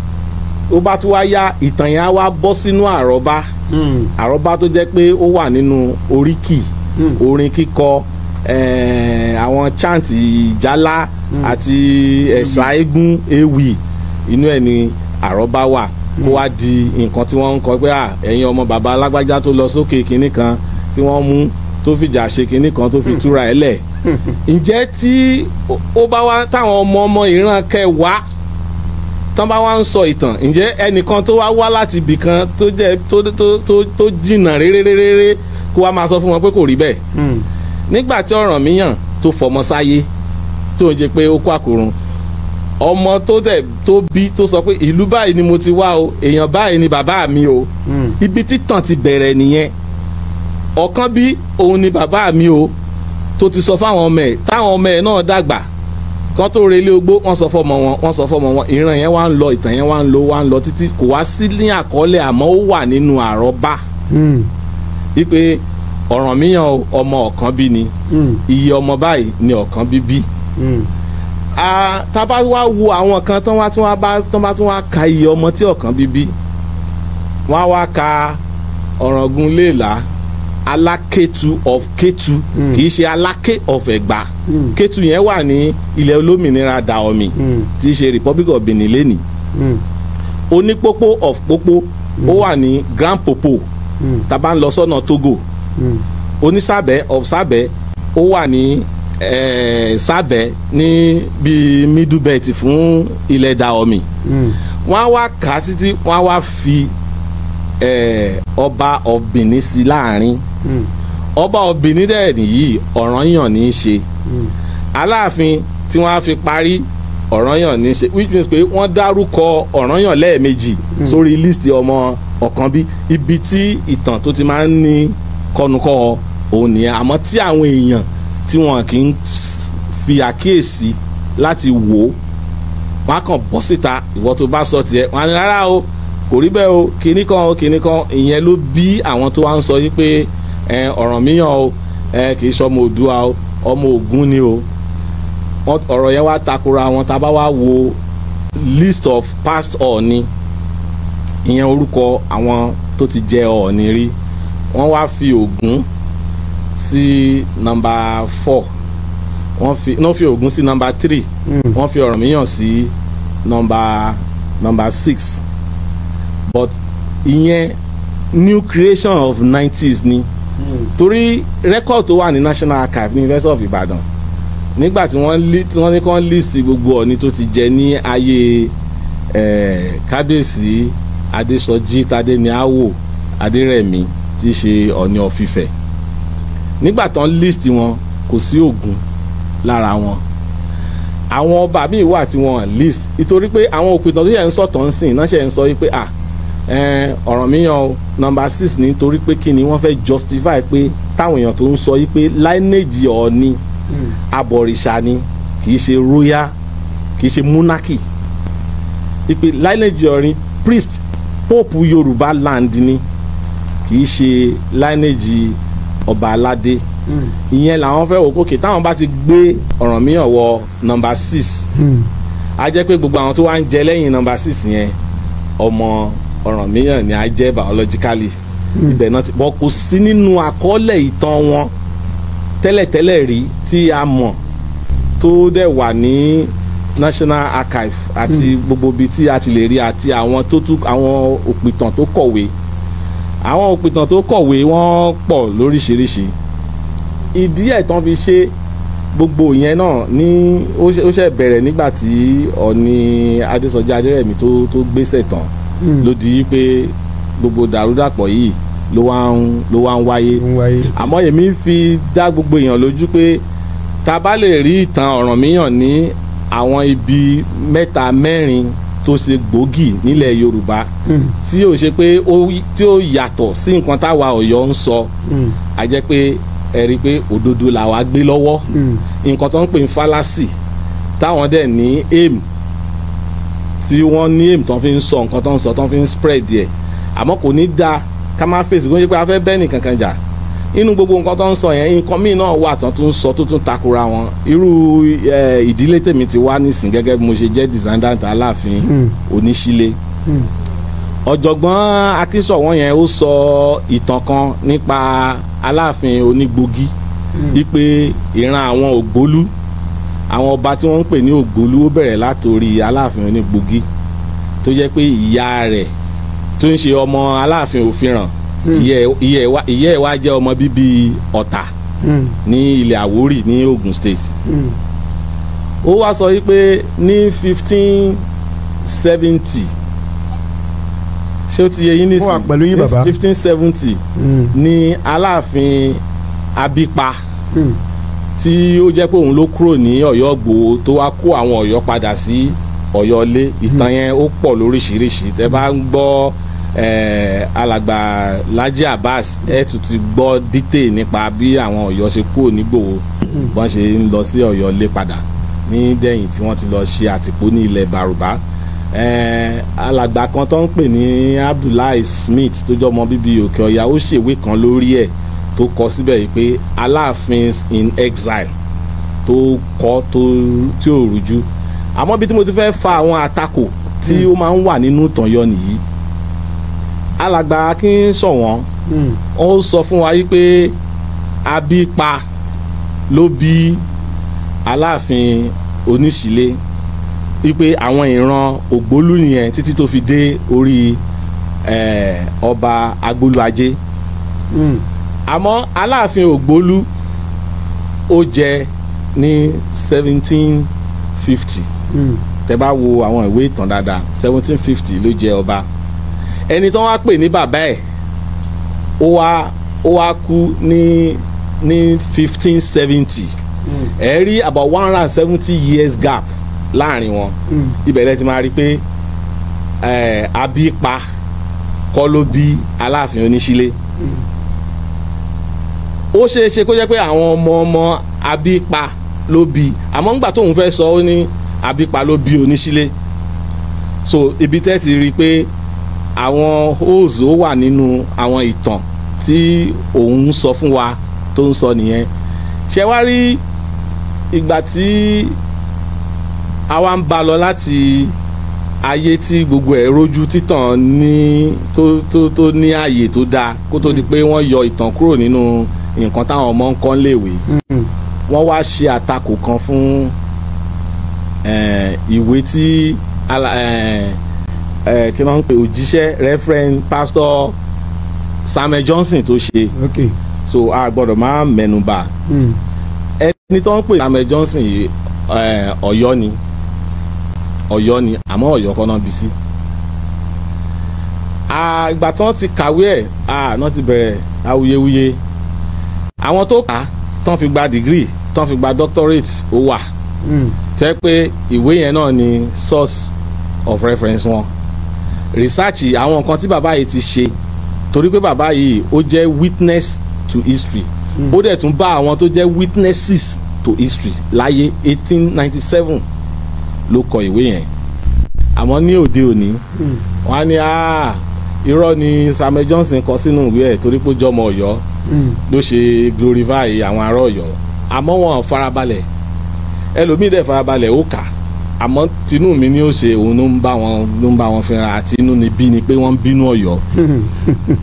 Ó bá tún wá yá, ìtàn yẹn á wá bọ́ sínú àrọ́bá. Àrọ́bá tó jẹ́ pé ó wà nínú oríkì, orin kíkọ, àwọn chant ìjálá àti ẹ̀ṣà eégún ewì, inú ẹ̀ ni àrọ́bá wà. Kó wá di nǹkan tí wọ́n ń kọ pé ẹ̀yin ọmọ bàbá alágbájá tó lọ sókè kinní kan tí wọ́n mú tó fìjà ṣe kinní kan tó fi túra ẹ̀ lẹ̀. Ǹjẹ́ tí ó bá wá táwọn ọmọ ọmọ ìran kẹwàá tán bá wá ń sọ ìtàn, ǹjẹ́ ẹnìkan tó wá wá láti ibì kan tó jẹ́ tó tó tó tó jìnnà réréréré kó wá máa sọ fún wọn pé kò rí bẹ́ẹ̀? Nígbà tí Ọ̀rànmíyàn tó fọmọ sáyé tó ń jẹ pé ó kó àkòrùn ọmọ tó dẹ̀ tó bí, tó sọ pé ìlú báyìí ni mo ti wá o, èèyàn báyìí ni bàbá mi o, ibi títàn ti bẹ̀rẹ̀ nìyẹn. Ọ̀kànbí òun ni bàbá mi o, tó ti sọ fáwọn ọmọ ẹ̀, táwọn ọmọ ẹ̀ náà dàgbà kan tó relé ogbó, wọ́n sọ fọ́mọ wọn, wọ́n sọ fọ́mọ wọn, ìran yẹn wá ń lọ, ìtàn yẹn wá ń lọ, wá ń lọ títí kò wá sí ní àkọọ́lẹ̀, àmọ́ ó wà nínú àrọ́bá wípé Ọ̀rànmíyàn ọmọ Ọ̀kànbí ni, iye ọmọ báyìí ni Ọ̀kànbí bí. Tá bá wá wo àwọn kan tán wá tún wá bá tán bá tún wá ka iye ọmọ tí Ọ̀kànbí bí, wọ́n á wá ka Ọ̀ràngún Léèlá, Alákétu of Kétu, kì í ṣe Aláké of Ẹ̀gbá. Kétu yẹn wà ní ilẹ̀ olómìnira Dahomey, tí í ṣe Republic of Benin lẹ́nìí. Onípópó of Pópó, ó wà ní Grand Popo, tá bá ń lọ sọ́nà Togo. Onísàbẹ̀ of Sábẹ̀, ó wà ní Sábẹ̀ ní bíi middle belt fún ilẹ̀ Dahomey. Wọ́n á wá kà á títí, wọ́n á wá fi ọba of Benin sí láàrin. Ọba of Benin dẹ̀ nìyí, Ọ̀rànyàn ní í ṣe. Aláàfin tí wọ́n á fi parí, Ọ̀rànyàn ní í ṣe, which means pé wọ́n dárúkọ Ọ̀rànyàn lẹ́ẹ̀mejì sórí list ọmọ Ọ̀kànbí. Ibi tí ìtàn tó ti máa ń ní kọnukọ́ òun nìyẹn, àmọ́ tí àwọn èèyàn tí wọn kì í fi àkíyèsí láti wò ó, wọn á kàn bọ́ síta, ìwọ tó bá sọ tiẹ̀, wọn á ní rárá o, kò rí bẹ́ẹ̀ o, kinní kan o, kinní kan. Ìyẹn ló bí àwọn tó wá ń sọ yìí pé Ọ̀rànmíyàn o, kì í ṣe ọmọ Oòduà o, ọmọ Ògún ni o. Ọ̀rọ̀ yẹn wá takora wọn. Tá a bá wá wo list of past Ọọ̀ni, ìyẹn orúkọ àwọn tó ti jẹ Ọọ̀ni rí, wọ́n wá fi Ògún sí number 4, wọ́n fi Ògún sí number 3, wọ́n fi Ọ̀rànmíyàn sí number 6. But ìyẹn new creation of 90s ni, torí record tó wà ní National Archive ní University of Ibadan, nígbà tí wọ́n ní kán list gbogbo Ọọ̀ni tó ti jẹ ní ayé Kábíyèsí Adésọjí Tadéníàwò Adérẹ̀mí, tí í ṣe Ọọ̀ni of Ifẹ̀, nígbà tán list wọn, kò sí Ògún lára wọn. Àwọn ọba míì wà tí wọ́n list, nítorí pé àwọn òpìtàn tó yẹ ń sọ̀tọ̀ ń sìn náà ṣe ń sọ wípé Ọ̀rànmíyàn o number 6, nítorí pé kí ni wọ́n fẹ́ justify pé táwọn èèyàn tó ń sọ wípé lineage Ọọ̀ni abọ̀rìṣà ni, kì í ṣe royal, kì í ṣe monarchy, wípé lineage Ọọ̀ni priest pope Yorùbá land ni, kì í ṣe lineage ọba aládé. Ìyẹn làwọn fẹ́ wò kókè táwọn bá ti gbé Ọ̀rànmíyàn wọ nọ́mbà 6, á jẹ́ pé gbogbo àwọn tó wá ń jẹ lẹ́yìn nọ́mbà 6 yẹn, ọmọ Ọ̀rànmíyàn ni á jẹ́ biologically. Ibẹ̀ náà ti bọ́, kò sí nínú àkọọ́lẹ̀ ìtàn wọn tẹ́lẹ̀tẹ́lẹ̀ rí tí a mọ̀ tó dẹ̀ wà ní National Archive àti gbogbo ibi tí a ti lè rí, àti àwọn tó tún àwọn òpìtàn tó kọ̀wé. Àwọn òpìtàn tó kọ̀wé wọ́n pọ̀ lóríṣiríṣi. Ìdí ẹ̀ tán fi ṣe gbogbo ìyẹn náà ní ó ṣe bẹ̀rẹ̀ nígbà tí Ọọ̀ni Adésọjí Adérẹ̀mí tó gbéṣẹ̀ tán, ló di pé gbogbo dàrúdàpọ̀ yìí ló wá ń wáyé. Àmọ́ èmi fi dá gbogbo èèyàn lójú pé tá bá lè rí ìtàn Ọ̀rànmíyàn ní àwọn ibi 3 mẹ́rin tó ṣe gbòógì nílẹ̀ Yorùbá, tí ó ṣe pé tí ó yàtọ̀ sí nǹkan táwa Ọ̀yọ́ ń sọ, a jẹ́ pé ẹ rí i pé òdodo làwa gbé lọ́wọ́. Nǹkan tó ń pè ní fallacy táwọn dẹ̀ ní aim, tí wọ́n ní aim tó fi ń sọ nǹkan tó ń sọ, tó fi ń spread ẹ̀. Àmọ́ kò ní dáa ká má fèsì kó ń ṣe pé a fẹ́ bẹ́ẹ̀ nìkan kan jà. Inú gbogbo nǹkan tó ń sọ yẹn, nǹkan míì náà wà tán tó ń sọ tó tún takora wọn. Irú ìdílé tèmi ti wá nísìn, gẹ́gẹ́ bí mo ṣe jẹ́ descendant Aláàfin Oníṣílé. Ọ̀jọ̀gbọ́n Akínsọ̀wọ́n yẹn ó sọ ìtàn kan nípa Aláàfin Onígbògí, wípé ìran àwọn Ògbólú, àwọn ọba tí wọ́n ń pè ní Ògbólú, ó bẹ̀rẹ̀ látòrí Aláàfin Onígbògí, tó jẹ́ pé ìyá rẹ̀ tó ń ṣe ọmọ Aláàfin Òfìràn, ìyẹ́ ẹ̀ wá jẹ́ ọmọ bíbí Ọ̀tà ní ilẹ̀ Àwórì ní Ogun State. Ó wá sọ wípé ní 1570, ṣé ó ti yé yín nísìn?
Ní
1570 ní Aláàfin Abípa, tí ó jẹ́ pé òun ló kúrò ní Ọ̀yọ́ Ìgbòho tó wá kó àwọn Ọ̀yọ́ padà sí Ọ̀yọ́ lé. Ìtàn yẹn ó pọ̀ lóríṣiríṣi. Tẹ́ bá ń gbọ́ alàgbà Laji Abbas, ẹ tún ti gbọ́ detail nípa bí àwọn Ọ̀yọ́ ṣe kúrò nígbòho, bọ́n ṣe ń lọ sí Ọ̀yọ́ lé padà ní dẹ̀yìn tí wọ́n ti lọ ṣe àtìpó ní ilẹ̀ Bàrùbá. Alàgbà kan tó ń pè ní Abdullahi Smith, tó jẹ́ ọmọ bíbí Òkè Ọya, ó ṣèwé kan lórí ẹ̀ tó kọ síbẹ̀ yìí pé Aláàfin in exile, tó kọ tó tí ò rújú. Àmọ́ bí tí mo ti fẹ́ fa àwọn àtakò tí ó máa ń wà nínú ìtàn yọ nìyí. Alàgbà Akínsọ̀wọ́n ó sọ fún wa yìí pé Abípa ló bí Aláàfin Oníṣílé, wípé àwọn ìran Ògbólú nìyẹn títí tó fi dé orí ọba Agbólúajé. Àmọ́ Aláàfin Ògbólú ó jẹ ní 1750. Tẹ́ bá wo àwọn ìwé ìtàn dáadáa, 1750 ló jẹ ọba. Ẹni tó wá pè ní bàbá ẹ̀ ó wá kú ní 1570. Ẹ rí about 170 years gap láàrin wọn. Ibẹ̀ lẹ ti máa rí pé Abípa kọ́ ló bí Aláàfin Oníṣílé. Ó ṣeé ṣe kó jẹ́ pé àwọn ọmọ ọmọ Abípa ló bí, àmọ́ ńgbà tóun fẹ́ sọ ó ní Abípa ló bí Oníṣílé. So ibi tẹ́ ti rí pé àwọn holes ó wà nínú àwọn ìtàn tí òun ń sọ fún wa tó ń sọ nìyẹn. Ṣé wá rí ìgbà tí àwa ń bá lọ láti ayé tí gbogbo ẹ̀ rójú títàn ní tó ní ààyè tó dáa, kó tó di pé wọ́n yọ ìtàn kúrò nínú nǹkan táwọn ọmọ ń kọ́ léèwé, wọ́n wá ṣe àtakò kan fún ìwé tí kí wọ́n ń pè òjíṣẹ́ Reverend Pastor Samuel Johnson tó ṣe. So a gbọ́dọ̀ máa mẹ́nubà ẹni tó ń pè Samuel Johnson yìí. Ọ̀yọ́ ni, Ọ̀yọ́ ni, àmọ́ Ọ̀yọ́ kọ́ náà bí sí. Ìgbà tí wọ́n ti kàwé ẹ̀ náà ti bẹ̀rẹ̀ awuyewuye. Àwọn tó kà á tán fi gba degree, tán fi gba doctorate ó wà, tẹ́ pé ìwé yẹn náà ni source of reference wọn. Research àwọn nǹkan tí bàbá yìí ti ṣe, torí pé bàbá yìí ó jẹ́ witness to history, ó dẹ̀ tún bá àwọn tó jẹ́ witnesses to history láyé. 1897 ló kọ ìwé yẹn. Àmọ́ ní òde òní, wọ́n á ní irọ́ ni Samuel Johnson kọ sínú ìwé ẹ̀ torí pé ó jọmọ Ọ̀yọ́. ló ṣe glorify àwọn ará Ọ̀yọ́. Àmọ́ wọn farabalẹ̀, ẹlòmíì dẹ̀ farabalẹ̀ ó kà, àmọ́ tinú mi ni ó ṣe òun ló ń bá wọn, ló ń bá wọn fínra. Àti inú ni bí ni pé wọ́n ń bínú Ọ̀yọ́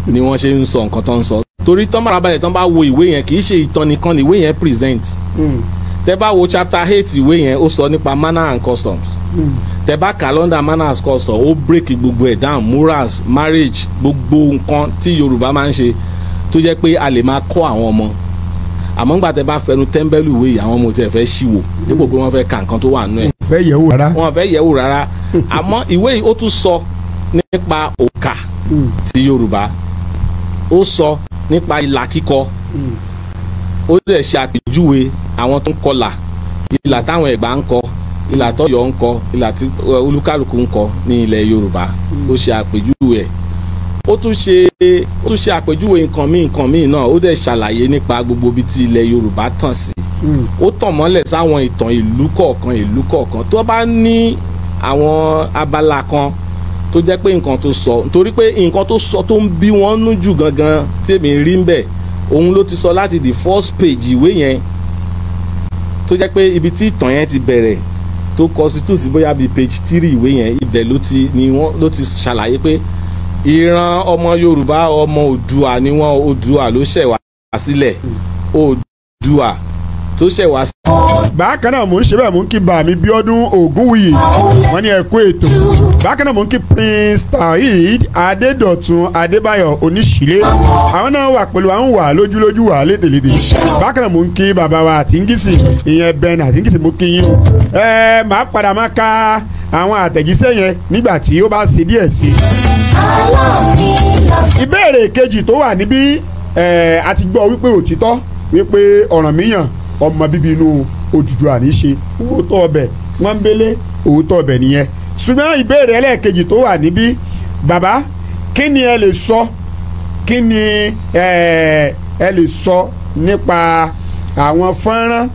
ni wọ́n ṣe ń sọ nǹkan tó ń sọ. Torí tán farabalẹ̀, tán bá wo ìwé yẹn, kì í ṣe ìtàn nìkan ni ìwé yẹn present. Tẹ́ bá wo chapter 8 ìwé yẹn, ó sọ nípa manner and customs. Tẹ́ bá kà lọ́ndà manner and customs, ó break gbogbo ẹ̀ down: morals, marriage, gbogbo nǹkan tí Yorùbá máa ń ṣe tó jẹ́ pé a lè máa kọ́ àwọn ọmọ. Àmọ́ ńgbà tẹ́ bá fẹnu tẹ́ńbẹ́lú ìwé yìí, àwọn ọmọ tí ẹ fẹ́ ṣíwò dípò pé wọ́n fẹ́ ka nǹkan tó wà nínú ẹ̀.
Fẹ́ yẹ̀wò rárá.
Wọn fẹ́ yẹ̀wò rárá. Àmọ́ ìwé yìí, ó tún sọ nípa òǹkà ti Yorùbá, ó sọ nípa ìlà kíkọ, ó dẹ̀ ṣe àpèjúwe àwọn tó ń kọlà, ìlà táwọn Ẹ̀gbá ń kọ, ìlà tọ́yọ́ ń kọ, ìlà tí olúkálùkù ń kọ ní ilẹ̀ Yorùbá. Ó ṣe àpèjúwe ẹ̀, ó tún ṣe àpèjúwe nǹkan míì náà. Ó dẹ̀ ṣàlàyé nípa gbogbo ibi tí ilẹ̀ Yorùbá tàn sí. Ó tàn mọ́lẹ̀ sáwọn ìtàn ìlú kọ̀ọ̀kan, ìlú kọ̀ọ̀kan tó bá ní àwọn abala kan tó jẹ́ pé nǹkan tó sọ, nítorí pé nǹkan tó sọ tó ń bí wọ́n nú jù gangan tí èmi rí ń bẹ̀, òun ló ti sọ láti the first page ìwé yẹn, tó jẹ́ pé ibi tí ìtàn yẹn ti bẹ̀rẹ̀, tó constitute bóyá bíi page 3 ìwé yẹn, ibẹ̀ ló ti ni wọ́n ló ti ṣàlàyé pé ìran ọmọ Yorùbá, ọmọ Oòduà ni wọ́n. Oòduà ló ṣẹ̀ wá sílẹ̀, Oòduà tó ṣẹ̀ wá.
Bákan náà, mò ń ṣe bẹ́ẹ̀, mò ń kí bàmí Bíọ́dún Ògúnwùyí, wọ́n ní ẹ kú ètò. Bákan náà, mò ń kí Prince Taheed Adédọ̀tun Adébáyọ̀ Oníṣìlẹ̀, àwọn náà wà pẹ̀lú àwọn wà lójúlójú wà lédèlédè. Bákan náà, mò ń kí bàbá wa Àtìngísì, ìyẹn Ben Àtìngísì, mo kí yín o. Ẹ máa padà máa ka àwọn àtẹ̀jíṣẹ́ yẹn nígbà tí ó bá ṣe díẹ̀ sí i. Ìbéèrè kejì tó wà níbí ẹ̀, a ti gbọ́ wípé òtítọ́ wípé Ọ̀rànmíyàn ọmọ bíbí inú Odùduwà ní í ṣe. Òótọ́ ọbẹ̀ wọ́n ń belé, òótọ́ ọbẹ̀ nìyẹn. Ṣùgbọ́n ìbéèrè ẹlẹ́ẹ̀kejì tó wà níbí, bàbá, kí ni ẹ lè sọ, kí ni ẹ lè sọ nípa àwọn fọ́nrán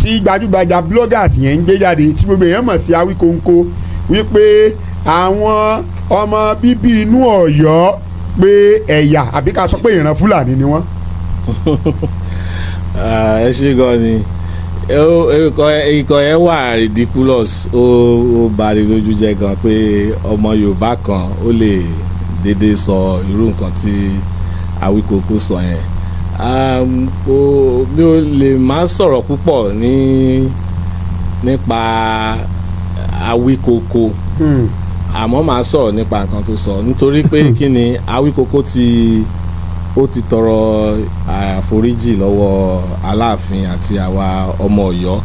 tí gbajúgbajà bloggers yẹn ń gbé jáde, tí gbogbo èèyàn mọ̀ sí Awíkonko, wípé àwọn ọmọ bíbí inú Ọ̀yọ́, pé ẹ̀yà àbí ká sọ pé ìran Fúlàní ni wọ́n?
Ah, ẹ ṣe gan ni. Ikọ̀ yẹn wà ridiculous, ó bani lójú jẹ́ gan pé ọmọ Yorùbá kan ó lè dédé sọ irú nǹkan tí Awíkókó sọ yẹn. Mi ò lè má sọ̀rọ̀ púpọ̀ nípa Awíkókó, àmọ́ màá sọ̀rọ̀ nípa nǹkan tó sọ, nítorí pé kí ni, Awíkókó ti ó ti tọrọ àforíjì lọ́wọ́ Aláàfin àti àwa ọmọ Ọ̀yọ́.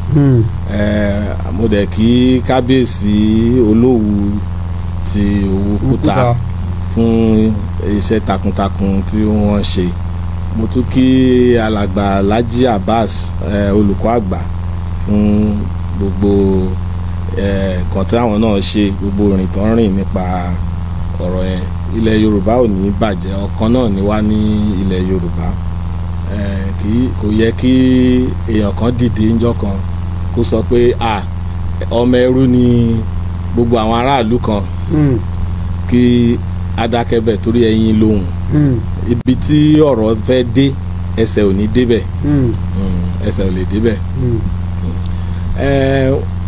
Mo dẹ̀ kí Kábíyèsí Olówu ti Òwu Kúta fún iṣẹ́ takuntakun tí wọ́n ṣe. Mo tún kí alàgbà Laji Abbas, olùkọ́ àgbà, fún gbogbo nǹkan tí àwọn náà ṣe, gbogbo ìrìn tó ń rìn nípa ọ̀rọ̀ yẹn. Ilẹ̀ Yorùbá ò ní bàjẹ́, ọ̀kan náà ni wá ní ilẹ̀ Yorùbá. Kì í kò yẹ kí èèyàn kan dìde ńjọ́ kan kó sọ pé à ọmọ ẹrú ni gbogbo àwọn aráàlú kan, kí adákẹ́bẹ̀ torí ẹyin lóhùn. Ibi tí ọ̀rọ̀ fẹ́ dé, ẹsẹ̀ ò ní débẹ̀. Ẹsẹ̀ ò lè débẹ̀.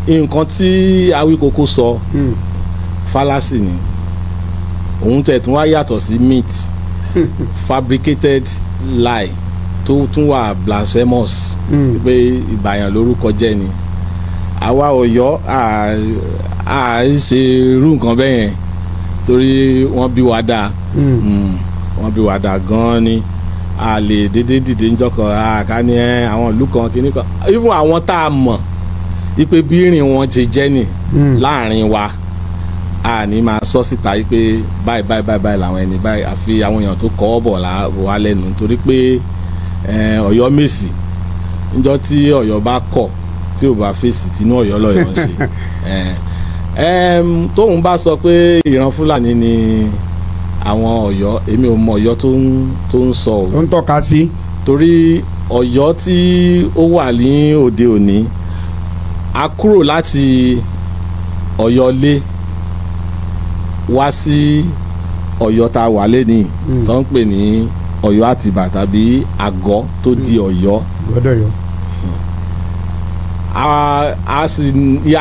Nǹkan tí Awíkókó sọ, fallacy ni. Òun tẹ̀ tún wá yàtọ̀ sí myth, fabricated lie tó tún wà blasphemous, pé ìbàyàn lórúkọ jẹ́ ni. Àwa Ọ̀yọ́ à ń ṣe irú nǹkan bẹ́ẹ̀ yẹn, torí wọ́n bí wa dáa. Wọ́n bí wa dáa gan-an ni. A lè dédé dìde níjọ́ kan àká ní ẹ àwọn ìlú kan kìíní kan, even àwọn tá a mọ̀ ipe bí ìrìn wọn ṣe jẹ́ nì láàrin wa, a ní máa sọ síta yìí pé báyìí báyìí báyìí báyìí làwọn ẹni báyìí, àfi àwọn èèyàn tó kọ́ bọ̀ wá lẹ́nu, torí pé Ọ̀yọ́ Mèsì, níjọ́ tí Ọ̀yọ́ bá kọ̀ tí ò bá fèsì, tinú Ọ̀yọ́ lọ́yọ́ ń ṣe. Tóun bá sọ pé ìran Fúlàní ni àwọn Ọ̀yọ́, èmi ò mọ Ọ̀yọ́ tó ń sọ o.
Ó ń tọ́ka sí.
Torí Ọ̀yọ́ tí ó wà ní òde òní, a kúrò láti Ọ̀yọ́ lé wá sí Ọ̀yọ́ tá a wà lẹ́nìí tó ń pè ní Ọ̀yọ́ Àtìbà tàbí àgọ́ tó di Ọ̀yọ́.
Gbọ́dọ̀ yọ.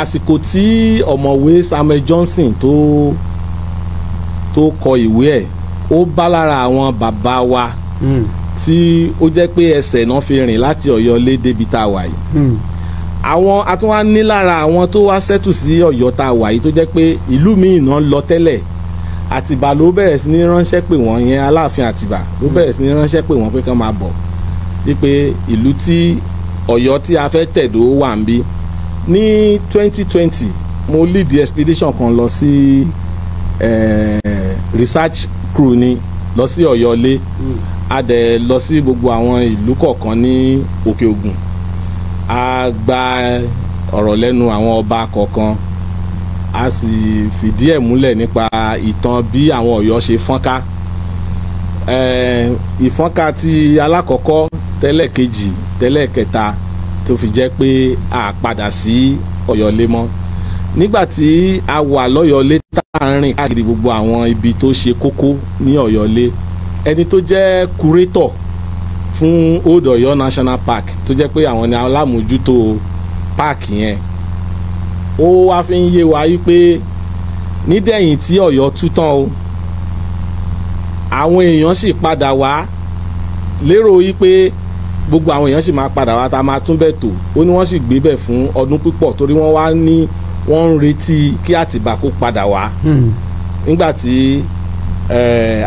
Àsìkò tí ọ̀mọ̀wé Samuel Johnson tó kọ ìwé ẹ̀, ó bá lára àwọn bàbá wa tí ó jẹ́ pé ẹsẹ̀ náà fi rìn láti Ọ̀yọ́ lé débi tá a wà yìí. Àwọn atúnwá ní lára àwọn tó wá sẹ́tù sí Ọ̀yọ́ tá a wà yìí tó jẹ́ pé ìlú míì náà lọ tẹ́lẹ̀, Àtìbà ló bẹ̀rẹ̀ sí ní ránṣẹ́ pè wọ́n yẹn, Aláàfin Àtìbà ló bẹ̀rẹ̀ sí ní ránṣẹ́ pè wọ́n pé kán máa bọ̀, wípé ìlú tí Ọ̀yọ́ tí a fẹ́ tẹ̀dó wà ń bí. Ní 2020 mo lead expedition kan lọ sí research crew ni lọ sí Ọ̀yọ́ lé. A dẹ̀ lọ sí gbogbo àwọn ìlú kọ̀ọ̀kan ní Òkè Ògùn, a gba ọ̀rọ̀ lẹ́nu àwọn ọba kọ̀ọ̀kan, a sì fìdí ẹ̀ múlẹ̀ nípa ìtàn bí àwọn Ọ̀yọ́ ṣe fọ́nká. Ìfọ́nká ti alákọ̀ọ́kọ́, tẹ́lẹ̀ kejì, tẹ́lẹ̀ kẹta, tó fi jẹ́ pé a padà sí Ọ̀yọ́lé mọ́. Nígbà tí a wà lọ́yọ̀lé tá a rìn káàkiri gbogbo àwọn ibi tó ṣe kókó ní Ọ̀yọ́lé, ẹni tó jẹ́ kúrétọ̀ fún Old Ọ̀yọ́ National Park, tó jẹ́ pé àwọn ni alámòójútó park yẹn, ó wá fi ń yé wa yí pé nídẹ̀yìn tí Ọ̀yọ́ tú tán o, àwọn èèyàn sì padà wá, lérò yí pé gbogbo àwọn èèyàn sì máa padà wá tá a máa tún bẹ̀ tó. Ó ní wọ́n sì gbé bẹ̀ fún ọdún púpọ̀ torí wọ́n wá ní wọ́n ń retí kí Àtìbà kó padà wá. Nígbà tí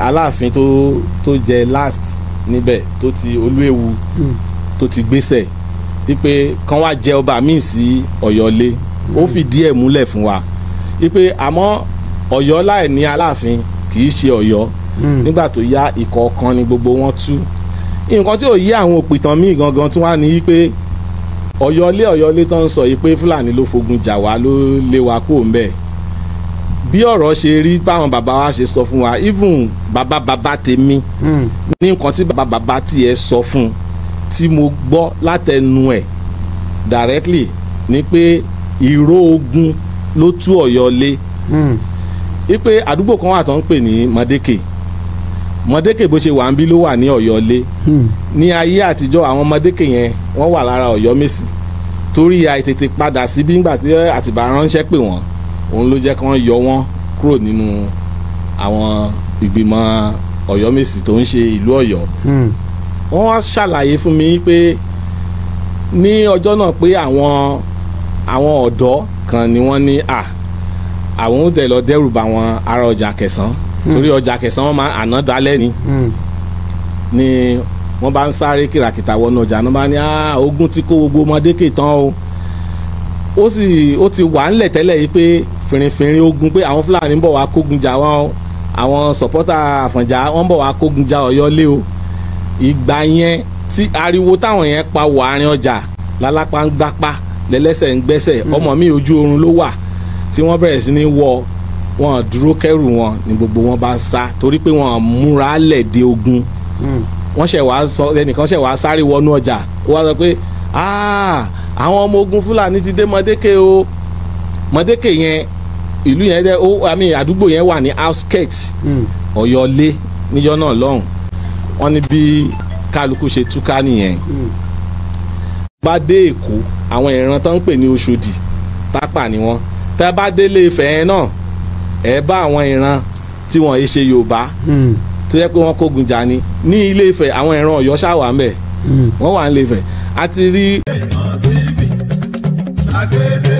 Aláàfin tó jẹ last níbẹ̀, tó ti Olúewu, tó ti gbéṣẹ̀ wípé kán wá jẹ ọba míì sí Ọ̀yọ́lé, ó fìdí ẹ̀ múlẹ̀ fún wa wípé àmọ́ Ọ̀yọ́ láì ní Aláàfin kì í ṣe Ọ̀yọ́. Nígbà tó yá, ìkọ̀ọ̀kan ni gbogbo wọn tú. Nǹkan tí ò yí àwọn òpìtàn míì gangan tí wọ́n á ní wípé Ọ̀yọ́lé Ọ̀yọ́lé tó ń sọ yìí pé Fúlàní ló fogun jà wá, ló lé wa kúrò ńbẹ̀. Bí ọ̀rọ̀ ṣe rí, báwọn bàbá wa ṣe sọ fún wa, even bàbá bàbá tèmi, ní nǹkan tí bàbá bàbá tiẹ̀ sọ fún tí mo gbọ́ látẹnu ẹ̀ directly ni pé ìró ogun ló tú Ọ̀yọ́lé, wípé àdúgbò kan wà tó ń pè ní Mọ̀dékè. Mọ̀dékè bó ṣe wà ń bí ló wà ní Ọ̀yọ́lé. Ní ayé àtijọ́, àwọn Mọ̀dékè yẹn wọ́n wà lára Ọ̀yọ́mèsì, torí àìtètè padà síbí nígbà tí Àtìbà ránṣẹ́ pè wọ́n, òun ló jẹ́ kí wọ́n yọ wọ́n kúrò nínú àwọn ìgbìmọ̀ Ọ̀yọ́mèsì tó ń ṣe ìlú Ọ̀yọ́. Wọ́n wá ṣàlàyé fún mi pé ní ọjọ́ náà pé àwọn ọ̀dọ́ kan ni wọ́n ní àwọn ó dẹ̀ lọ dẹ́rù bà wọn ará ọjà Kẹsàn, torí ọjà Kẹsàn wọn máa àná dalẹ́ ni wọ́n bá ń sáré kìràkìtà wọnú ọjà náà, bá ní ogun ti kó gbogbo Mọ̀dékè tán o. Ó sì ó ti wà ńlẹ̀ tẹ́lẹ̀ yìí pé fìrìfìrì ogun, pé àwọn Fúlàní ń bọ̀ wá kógun jà wọ́n, àwọn sọ̀pọ́tà Àfọ̀njá wọ́n ń bọ̀ wá kógun jà Ọ̀yọ́lé o. Ìgbà yẹn tí ariwo táwọn yẹn pa wọ àárín ọjà, lálápá ń gbápá, lẹ́lẹ́sẹ̀ ń gbẹ́sẹ̀, ọmọ mi ojú oorun ló wà tí wọ́n bẹ̀rẹ̀ sí ní wọ wọn dúró kẹ́rù wọn ni gbogbo wọn bá ń sá, torí pé wọn múra lẹ̀ dé ogun. Wọ́n ṣẹ̀ wá sọ, ẹnìkan ṣẹ̀ wá sáré wọnú ọjà, ó wá sọ pé àwọn ọmọ ogun Fúlàní ti dé Mọ̀dékè o. Mọ̀dékè yẹn, ìlú yẹn dẹ ó, àmì àdúgbò yẹn wà ní outskirt Ọ̀yọ́lé níjọ́ náà lọ́hùn. Wọ́n ní bí kálukú ṣe túká nìyẹn. Bá dé Èkó, àwọn ìran tó ń pè ní Oṣòdì Tápà ni wọ́n. Tẹ́ bá délé Ifẹ̀ yẹn náà, ẹ bá àwọn ìran tí wọ́n yé ṣe Yorùbá tó yẹ pé wọ́n kógun jà ní ní Ilé Ifẹ̀. Àwọn ìran Ọ̀yọ́ ṣáà wà ńbẹ̀, wọ́n wà ní Ilé Ifẹ̀ àti rí.
Ìmọ̀ TV, gbàgede.